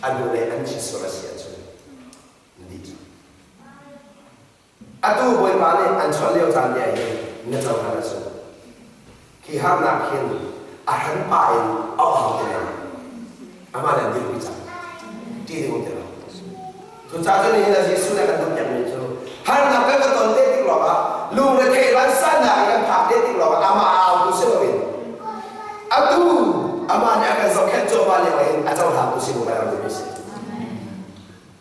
a hnulei an thi sual a si ahcun na dih cang. Atu Bawipa nih an chawnh lio caan te ah hin na cohlan ahcun khi harnak hin a hran pah in auh hau ti lai lo. Amah nih an dirpi cang. Ṭih ding um ti lo. Cucaah cun nihin ah Jesuh nih a kan duhpiakmi cu harnak kan ka ton te tik lawngah lungretheih vansannak i kan phak te tik lawngah amah a autu si loin atu amah nih a kan zohkhenh cuahmah lio ah hin a cohlangtu si mu kan rak duhmi si.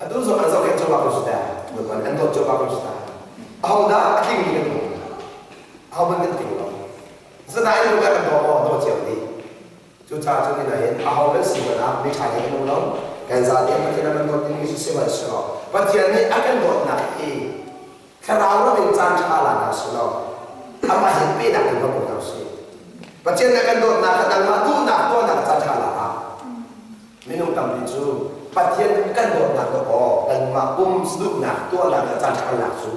Atu zong an zohkhenh cuahmah ko si ta. Bawipa nih an dawt cuahmah ko si ta. Ahodah a tlingmi kan um? Ahohmanh kan tling lo. Zanain lung kan daw maw? Daw cio dih. Cucaah cun inn ah hin aho kan si hmanh ah miṭha hi kan um lo. Kan zate Pathian a kan dawt timi cu sihmanhsehlaw Pathian nih a kan dawtnak hi thlarau ram in caan ṭha la hna selaw amah hin pehnak in va hmu hna usih. Pathian nih a kan dawtnak kha nangmah duhnak tuahnak caan ṭha la ah minung tampi cu Pathian kan dawtnak dawkaw kanmah pum duhnak tuahnak ah caan ṭha lak cu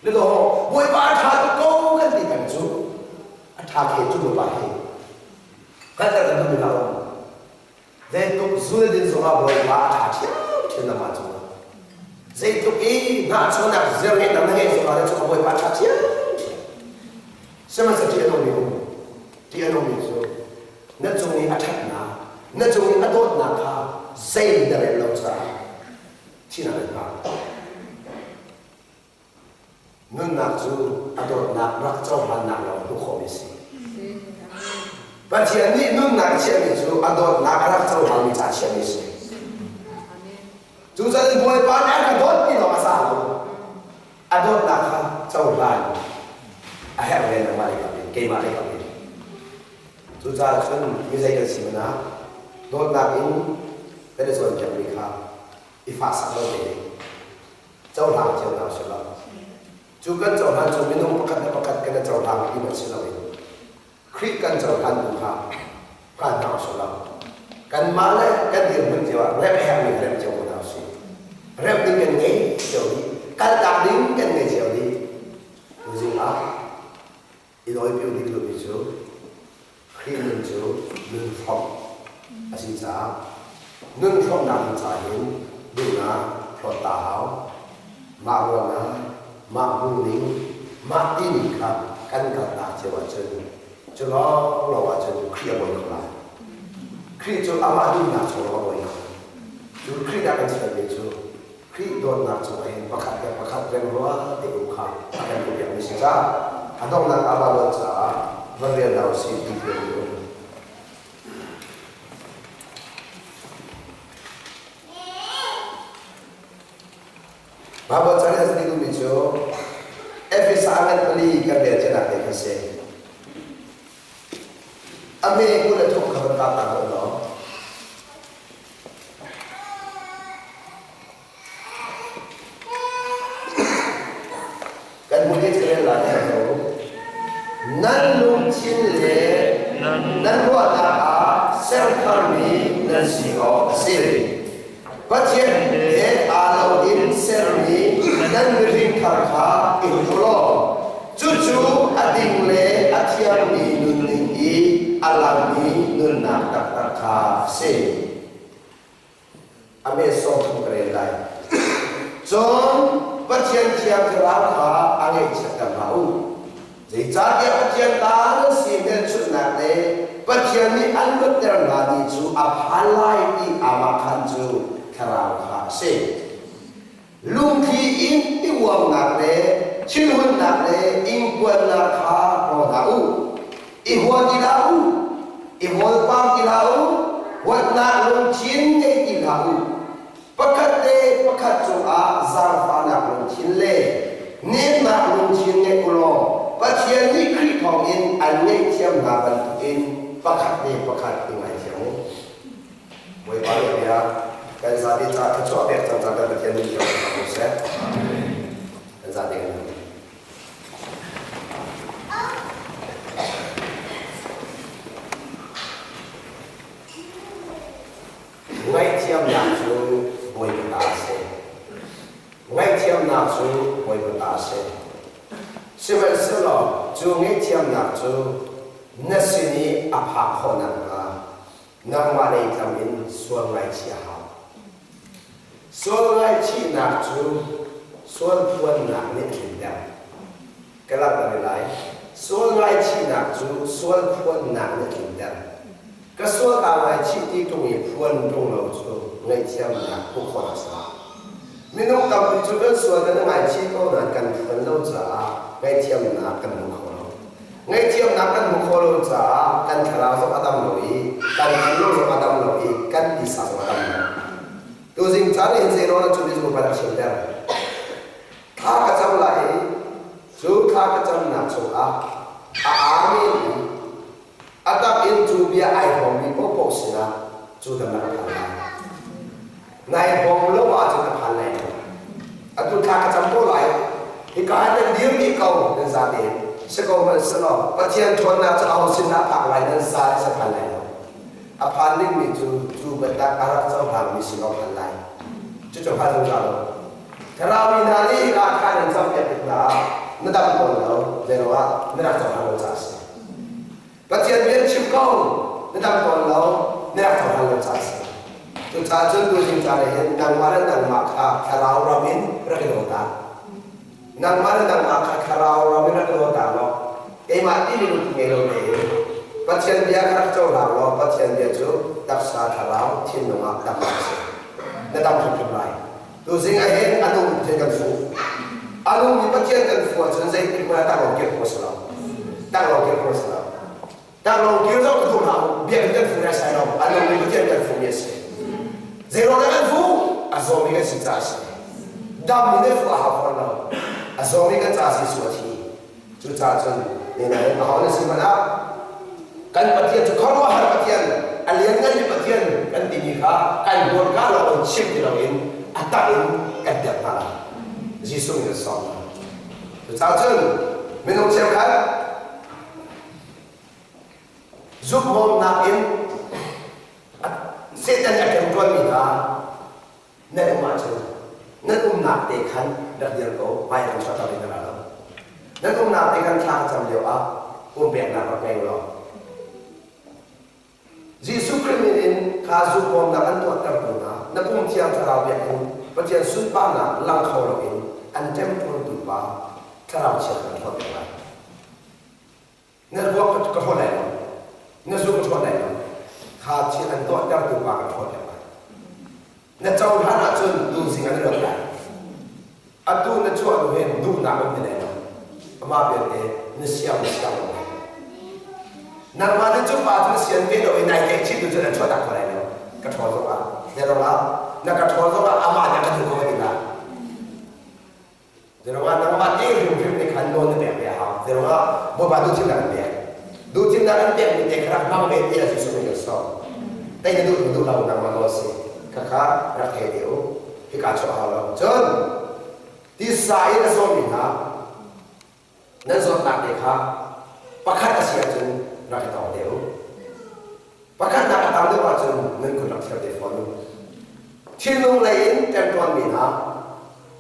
le Bawipa a ṭha tuk ko kan ti peng cu a ṭha khe cu Bawipa hi kan kan kan duhmi hlah um zeitluk zul din zongah Bawipa a ṭha ṭhiamṭhiam nangmah cungah zeitluk i hnahchuahnak zir ngeih na ngeih zongah na cungah Bawipa a ṭha ṭhiamṭhiam sihmanhsehlaw ṭih a nungmi um ṭih a nungmi cu na cung i a ṭhatnak na cung i a dawtnak kha zei na rel lo caah thihnak in hna Nunnak cu a dawtnak rak cohlannak lawng hmuh khawhmi a si. Pathian nih nunnak chiahmi cu a dawtnak a rak cohlangmi ca chiahmi a si. Cucaah Bawipa nih a ka dawt ti lawng a za lo. A dawtnak kha cohlan a herh ve nangmah lei kap in, keimah lei kap in. Cucaah cun mi zei kan si hmanh ah dawtnak in kan i cawnpiakmi kha i fahsak lo tein cohlang cio hna usih law cu kan cohlan cu minung pakhat le pakhat kan i cohlang ti man si loin Khrih kan cohlan tu kha hlan hna usih law kanmah le kan dirhmun cio ah remh herhmi remh cio ko hna usih. Remh ding kan ngei cio dih, kaltak ding kan ngei cio dih. Tuzing ah i lawipiu ding lomi cu Khrih nun cu hin duhnak hlawt ta hau. Mah ruangah mah hmuhning, mah tining kha kan kaltak cio ahcun cu lawnglawng ahcun Khrih a bawi kho lai. Khrih cu amah duhnak chung a bawi kho. Cu Khrih dah kan chiatmi cu Khrih dawtnak cungah hin pakhat le pakhat remrual te um kha a kan duhpiakmi si caah a donghnak ah mah nawl caah van rian hna usih ti ti a um. Baibal cang in a ti duhmi cu Efesa ngan pali kan rel cianak te kha si. A hme hmun le thuk kha van kap ta law. Kan hmuh ti rel lai ko. Nan lungthin le nan ruahnak ah sertharmi nan si awk a si. Pathian he aa lo in sermi nan mihring thar kha i hruk u law cucu a ding le a thiangmi nunning i a langmi nunnak taktak kha a si. A me 30 ka rel lai. Cun Pathian Thiang Thlarau kha a ngaihchiatter hlah u. Zeicahtiah Pathian ta nan si hmelchunhnak le Pathian nih an luatter hna ni cu a phan lai ti aamahkhan cu Thlarau kha a si. Lungthli in i uamnak le thinhunnak le ingpuannak kha hlaw hna u. I hua ti hlah u, i hawlpam ti hlah u, huatnak lungthin ngei ti hlah u. Pakhat le pakhat cungah zaangfahnak lungthin le nemnak lungthin ngei u law Pathian nih Khrih thawngin an ngaihthiam hna bantukin pakhat le pakhat i ngaithiam u. Bawipa nih bia kan zapi caah thluachuah pek cang cang kan Pathian min thiang ko seh. Kan zapi kan Ngaihthiamnak cu Bawipa ta a si. Ngaihthiamnak cu Bawipa ta a si. Sihmanhsehlaw cu ngaihthiamnak cu na sin i a phak khawh nakhnga nangmah lei tlam in sual ngaichih a hau. Sual ngaichihnak cu sual phuannak nih a tlinter. Ka langhter lai. Sual ngaichihnak cu sual phuannak nih a tlinter. Ka sual kaa ngaichih ti ṭung i phuan ṭung lo cu ngaihthiamnak hmuh khawh a si. Minung tampi cu kan sual kan i ngaichih ko nain kan phuan lo caah ngaihthiamnak kan hmu kho lo. Ngaihthiamnak kan hmuh khawh lo caah kan thlarau zong a dam lo i kan thinlung zong a dam lo i kan tisa zong a dam lo. Tuzing caan hin zeiruang cu ni cu ban a chimter. Thla ka cam lai i cu thla ka camnak chungah a amen i a tak in cu bia ai hrawmmi paohpaoh sinah cu damnak a phan lai. Nai hrawm lo ahcun a phan lai lo. Atu thla ka cam ko lai. Hika ah nan dir dih ko nan zate in. Si ko hmanhsehlaw Pathian ṭhawnnak cu aho sin dah phak lai nan za in sa phan lai lo. A phan dingmi cu cu bantak a rak cohlangmi sin awk phan lai. Cucu phan zungzal lo. Thlarau mi hna nih hika khan an campiak tik hna ah na dam tawn lo, zeiruangah na rak cohlan lo caah a si. Pathian bia chim ko, na dam tawn lo, na rak cohlan lo caah a si. Cucaah cun tuzing caan ah hin nangmah le nangmah kha thlarau ram in rak i daw ta. Nangmah le nangmah kha thlarau ram in rak i daw ta law, keimah timi lungput ngei lo tein Pathian bia kha rak cohlang law Pathian bia cu taksa thlarau thinlung ah damnak a si. Na dam hrimhrim lai. Tuzing ah hin a nung Pathian kan fuh. A nungmi Pathian kan fuh ahcun zeitik hmanh ah taklawng kir khawh a si lo. Taklawng kir khawh a si lo. Taklawng kir zong ka duh hlah u. Biakinn kan fuh naisai lo. A nungmi Pathian kan fuhmi a si. Zeiruang dah kan fuh? A zawmi kan si caah a si. Dammi nih fuh a hau fawn lo. A zawmi kan caah Jesuh a thi. Cucaah cun nihin aho na si hmanh ah kan Pathian cu khuaruahhar Pathian, a liannganmi Pathian kan timi kha kan hmurka lawng in chim ti loin a tak in kan piak hna lai. Jesuh nih a sawm hna. Cucaah cun minung cheukhat zumhawmnak in Satan a ṭemṭuanmi hna nan um ahcun nan umnak te khan rak dir ko hmai kan chuahter ding na lo nan umnak te khan thla ka cam lio ah pumpeknak rak ngei law Jesuh Khrih min in kha zumhawmnak an tuahtertu hna Na pum thiang thlarau biakinn Pathian sunparnak lang kho loin an ṭemṭawntu pa thlarau chia kan hlawt deuh lai. Na ruak ka hlawt lai lo. Na zu ka hlawt lai lo. Kha thil an tuahtertu pa kan hlawt deuh lai. Na cohlan ahcun tuzing an luat lai. Atu na chuah hnu hin duhnak um ti lai lo. Amah belte na siang na siang lo lai. Nangmah nih cu pa cu na sian ve lo i nai tlaih chih tu cu na chuahtak kho lai lo. Ka ṭhawl zongah, na ah na ka ṭhawl zongah amah nih a ka duh ko ti lai. Zeruangah nangmah te hrimhrim nih khan nawl na pek ve a hau. Zeruangah Bawipa duhthimnak an pek. Duhthimnak an pekmi te kha rak hmang ve ti a Jesuh nih kan sawm. Tei na duh duh lo nangmah nawl si. Khakha rak thei te u. Hika chuah hau lo. Cun tisa in a zawmi hna nan zawtnak te kha pakhat a si ahcun rak i tawng te u. Pakhatnak a tam deuh ahcun nan kut rak thiar te fawn u. Thinlung lei in ṭemṭuanmi hna,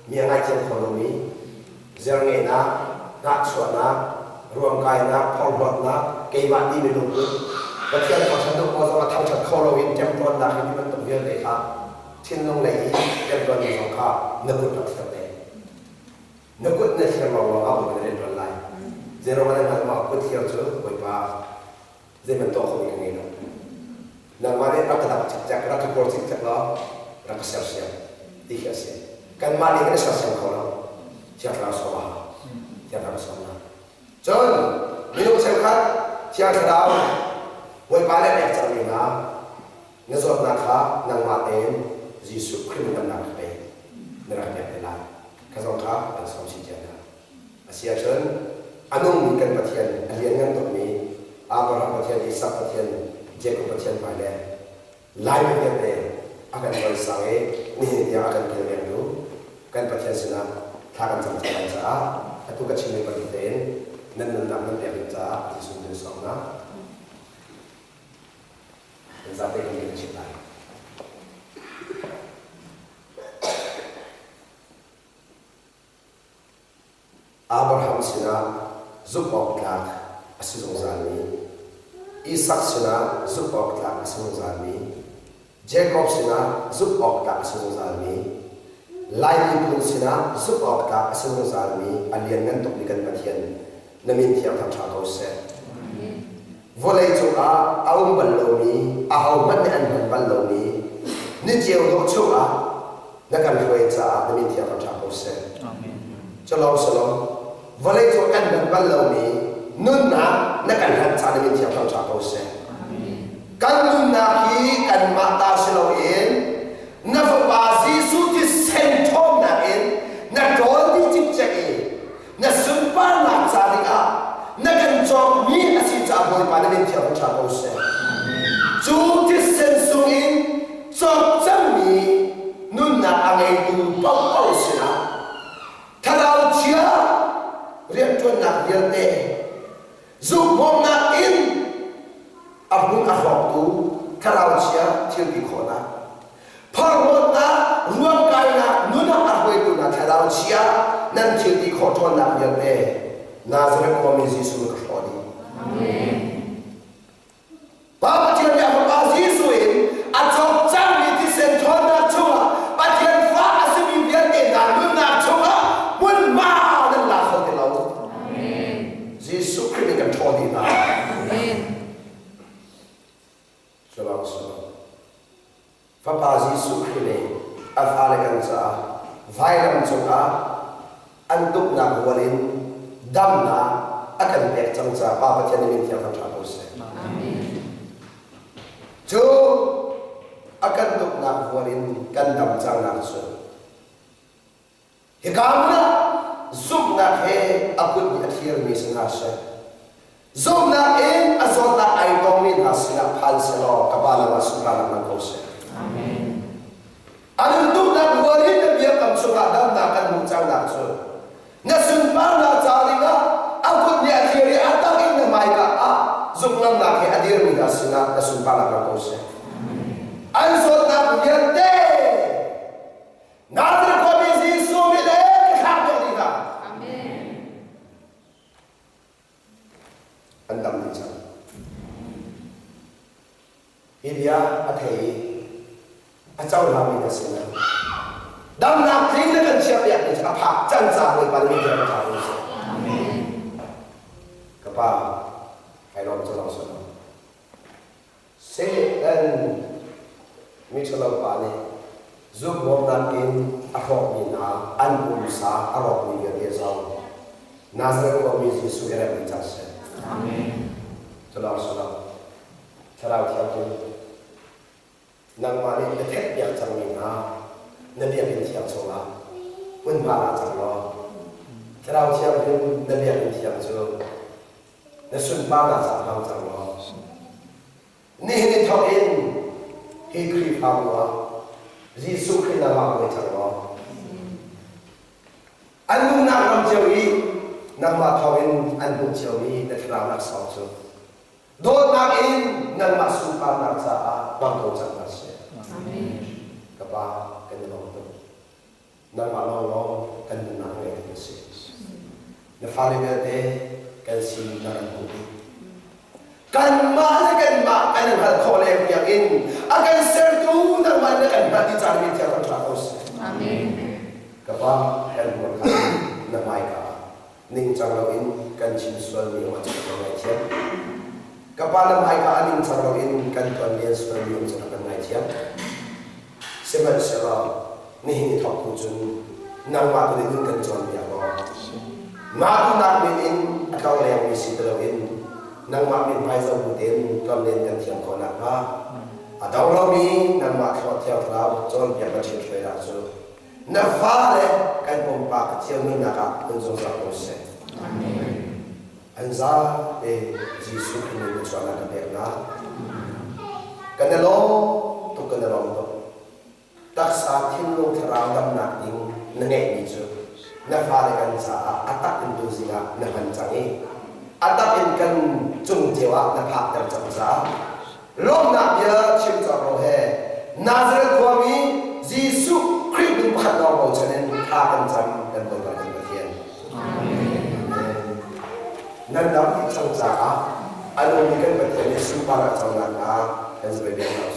mi a ngaithiam kho lomi, zerngeihnak, hnahchuahnak, ruamkainak, phorhlawtnak, keimah timi lungput, Pathian thangṭhat duh ko zong ah thangṭhat kho loin ṭemṭuannak hi ti bantuk vialte kha thinlung lei i ṭemṭuanmi zong kha na kut rak thiar te. Na kut na thlir lawnglawng ah Bawipa na rianṭuan lai. Zeiruang ah nan hngalh maw? Kut thlir cu Bawipa zeihmanh tuah khomi ka ngei lo. Nangmah nih rak ka dap cikcek, rak ka kawl cikcek law rak ka sersiam ti khi a si. Kanmah nih kan i sersiam kho lo. Thiang Thlarau sawm a hau. Thiang Thlarau sawm na. Cun minung cheukhat Thiang Thlarau Bawipa nih a pek cangmi hna na zawtnak kha nangmah tein Jesuh Khrih min damnak ka pe na rak pek te lai. Kha zong kha kan sawm chin cia hna. A si ahcun a nungmi kan Pathian, a lianngan tukmi Abraham Pathian, Isak Pathian, Jakob Pathian hmai le Laimi vialte a kan cawisang i nihin tiang a kan kilvengtu kan Pathian sinah thla kan cam cang lai caah atu ka chimmi bantuk tein nan nunnak nan pek ding caah Jesuh min sawmnak nan zate kan kan chimh lai. Abraham sinah zumh awk tlak a si zungzalmi, Isak sinah zumh awk tlak a si zungzalmi, Jakob sinah zumh awk tlak a si zungzalmi, Lai miphun sinah zumh awk tlak a si zungzalmi a lianngan tukmi kan Pathian na min thiang thangṭha ko seh. Vawlei cungah a um bal lomi, ahohmanh nih an hman bal lomi ni ceu dawh chungah na kan hruai caah na min thiang ṭha ko seh. Culawng si lo, vawlei cung kan hman bal lomi nunnak na kan hlan caah na min thiang ṭha ko seh. Kan nunnak hi kanmah ta si loin na Fapa Jesuh thisen ṭhawnnak in na ṭawl dih cikcek i na sunparnak ca dingah na kan cawkmi a si caah Bawipa na min thiang ṭha ko seh. Cu thisen sung in cawk cangmi nunnak a ngeitu paohpaoh sinah thlarau chia rianṭuannak vialte zumhawmnak in a hmun a hrawktu thlarau chia thil ti khawhnak phorhlawtnak ruamkainak nun ah a hruaitu hna thlarau chia nan thil ti khawh ṭhawnnak vialte Nazareth khuami Jesuh ka hrawh dih. Pa Pathian nih a Fapa Jesuh in a cawk cangmi thisen ṭhawnnak chungah Pathian fa a simi vialte hna nunnak chungah hmunhma nan la kho ti lo. Jesuh Khrih nih kan ṭhawl dih hna. Culawng si lo. Fapa Jesuh Khrih nih a fale kan caah vailam cungah an tuknak rual in damnak a kan pek cang caah Pa Pathian nih min thiang ṭha ko seh. Cu a kan tuknak rual in kan dam cangnak cu Hika hmun ah zumhnak he a kut nih a thlirmi si hna seh. Zumhnak in a zawtnak ai tongmi hna sinah phan selaw ka Pa nangmah sunparnak nang ko seh. Amen. An duhnak rual in na biakam chungah damnak kan hmuh cangnak cu na sunparnak ca dingah a kut nih a thlir i a tak in na hmaika ah zumhngamnak he a dirmi hna sinah na sunparnak nang ko seh. An zawtnak vialte Nazareth khuami Jesuh min le ka thlak deuh dih hna. An dam dih cang. Hi bia a thei i a cohlangmi hna Damnak tling na kan chiahpiak mi cu a phak cang ca Bawipa nih min kan ṭha seh. Ka pa, kai lawm cu lawng si Satan miṭhalo pa nih zukbawmnak in a hrawkmi hna an pumsa a rawkmi vialte zong Nazareth khuami Jesuh i remh ding cang seh. Amen. Cu lawng si lo, Thlarau Thianghlim nangmah nih na theihpiak cangmi hna na biakinn thiang chungah hmunhma la cang law Thlarau Thianghlim na biakinn thiang cu na sunparnak caah hmang cang law nihin i thawk in hi Khrihfabu ah Jesuh Khrih nangmah bawi cang law an nunnak ram cio i nangmah thawngin an hmuh ciomi na thlarau laksawng cu dawtnak in nangmah sunparnak caah hmang ko cang hna seh. Ka Pa, kan i lawm tuk. Nangmah lawnglawng kan nunnak ngeitu na si. Na fale vialte kan sin na kan hmuh dih. Kanmah le kanmah kan i hngalh khawh leng tiangin a kan sertu nangmah na kan hngalh ti caan min thiang kan ṭha ko seh. Ka Pa, kan hmurka na hmaika ah ningcang loin kan chim sualmi um a cang ko ngaithiam. Ka Pa na hmaika ah ningcang loin kan tuan len sualmi um cu kan ngaithiam. Sihmanhsehlaw nihin i thawk tu cun nangmah tu nih nun kan cawnpiak law mah duhnak min in a tlonglengmi si ti loin nangmah min hmai zoh bu tein tlonlen kan thiam khawh nakhnga a dong lomi nangmah thluak thiang thlarau cawnpiak na ṭhithruainak cu na fale kan pumpak cio nunnak ah hun zungzal ko seh. An zaate Jesuh Khrih min na chuahnak ka pek hna. Kan i lawm tuk kan i lawm tuk. Taksa thinlung thlarau damnak ding na ngeihmi cu na fale kan caah a tak in tuzing ah na hman cang i a tak in kan cung cio ah na phakter cang caah lawmhnak bia chim cawk lo he Nazareth khuami Jesuh Khrih min pakhat lawng bochan in thla kan cam kan Bawipa kan Pathian. Amen. Nan dam dih cang caah a nungmi kan Pathian nih sunparnak conak ah kan zuai biak hna.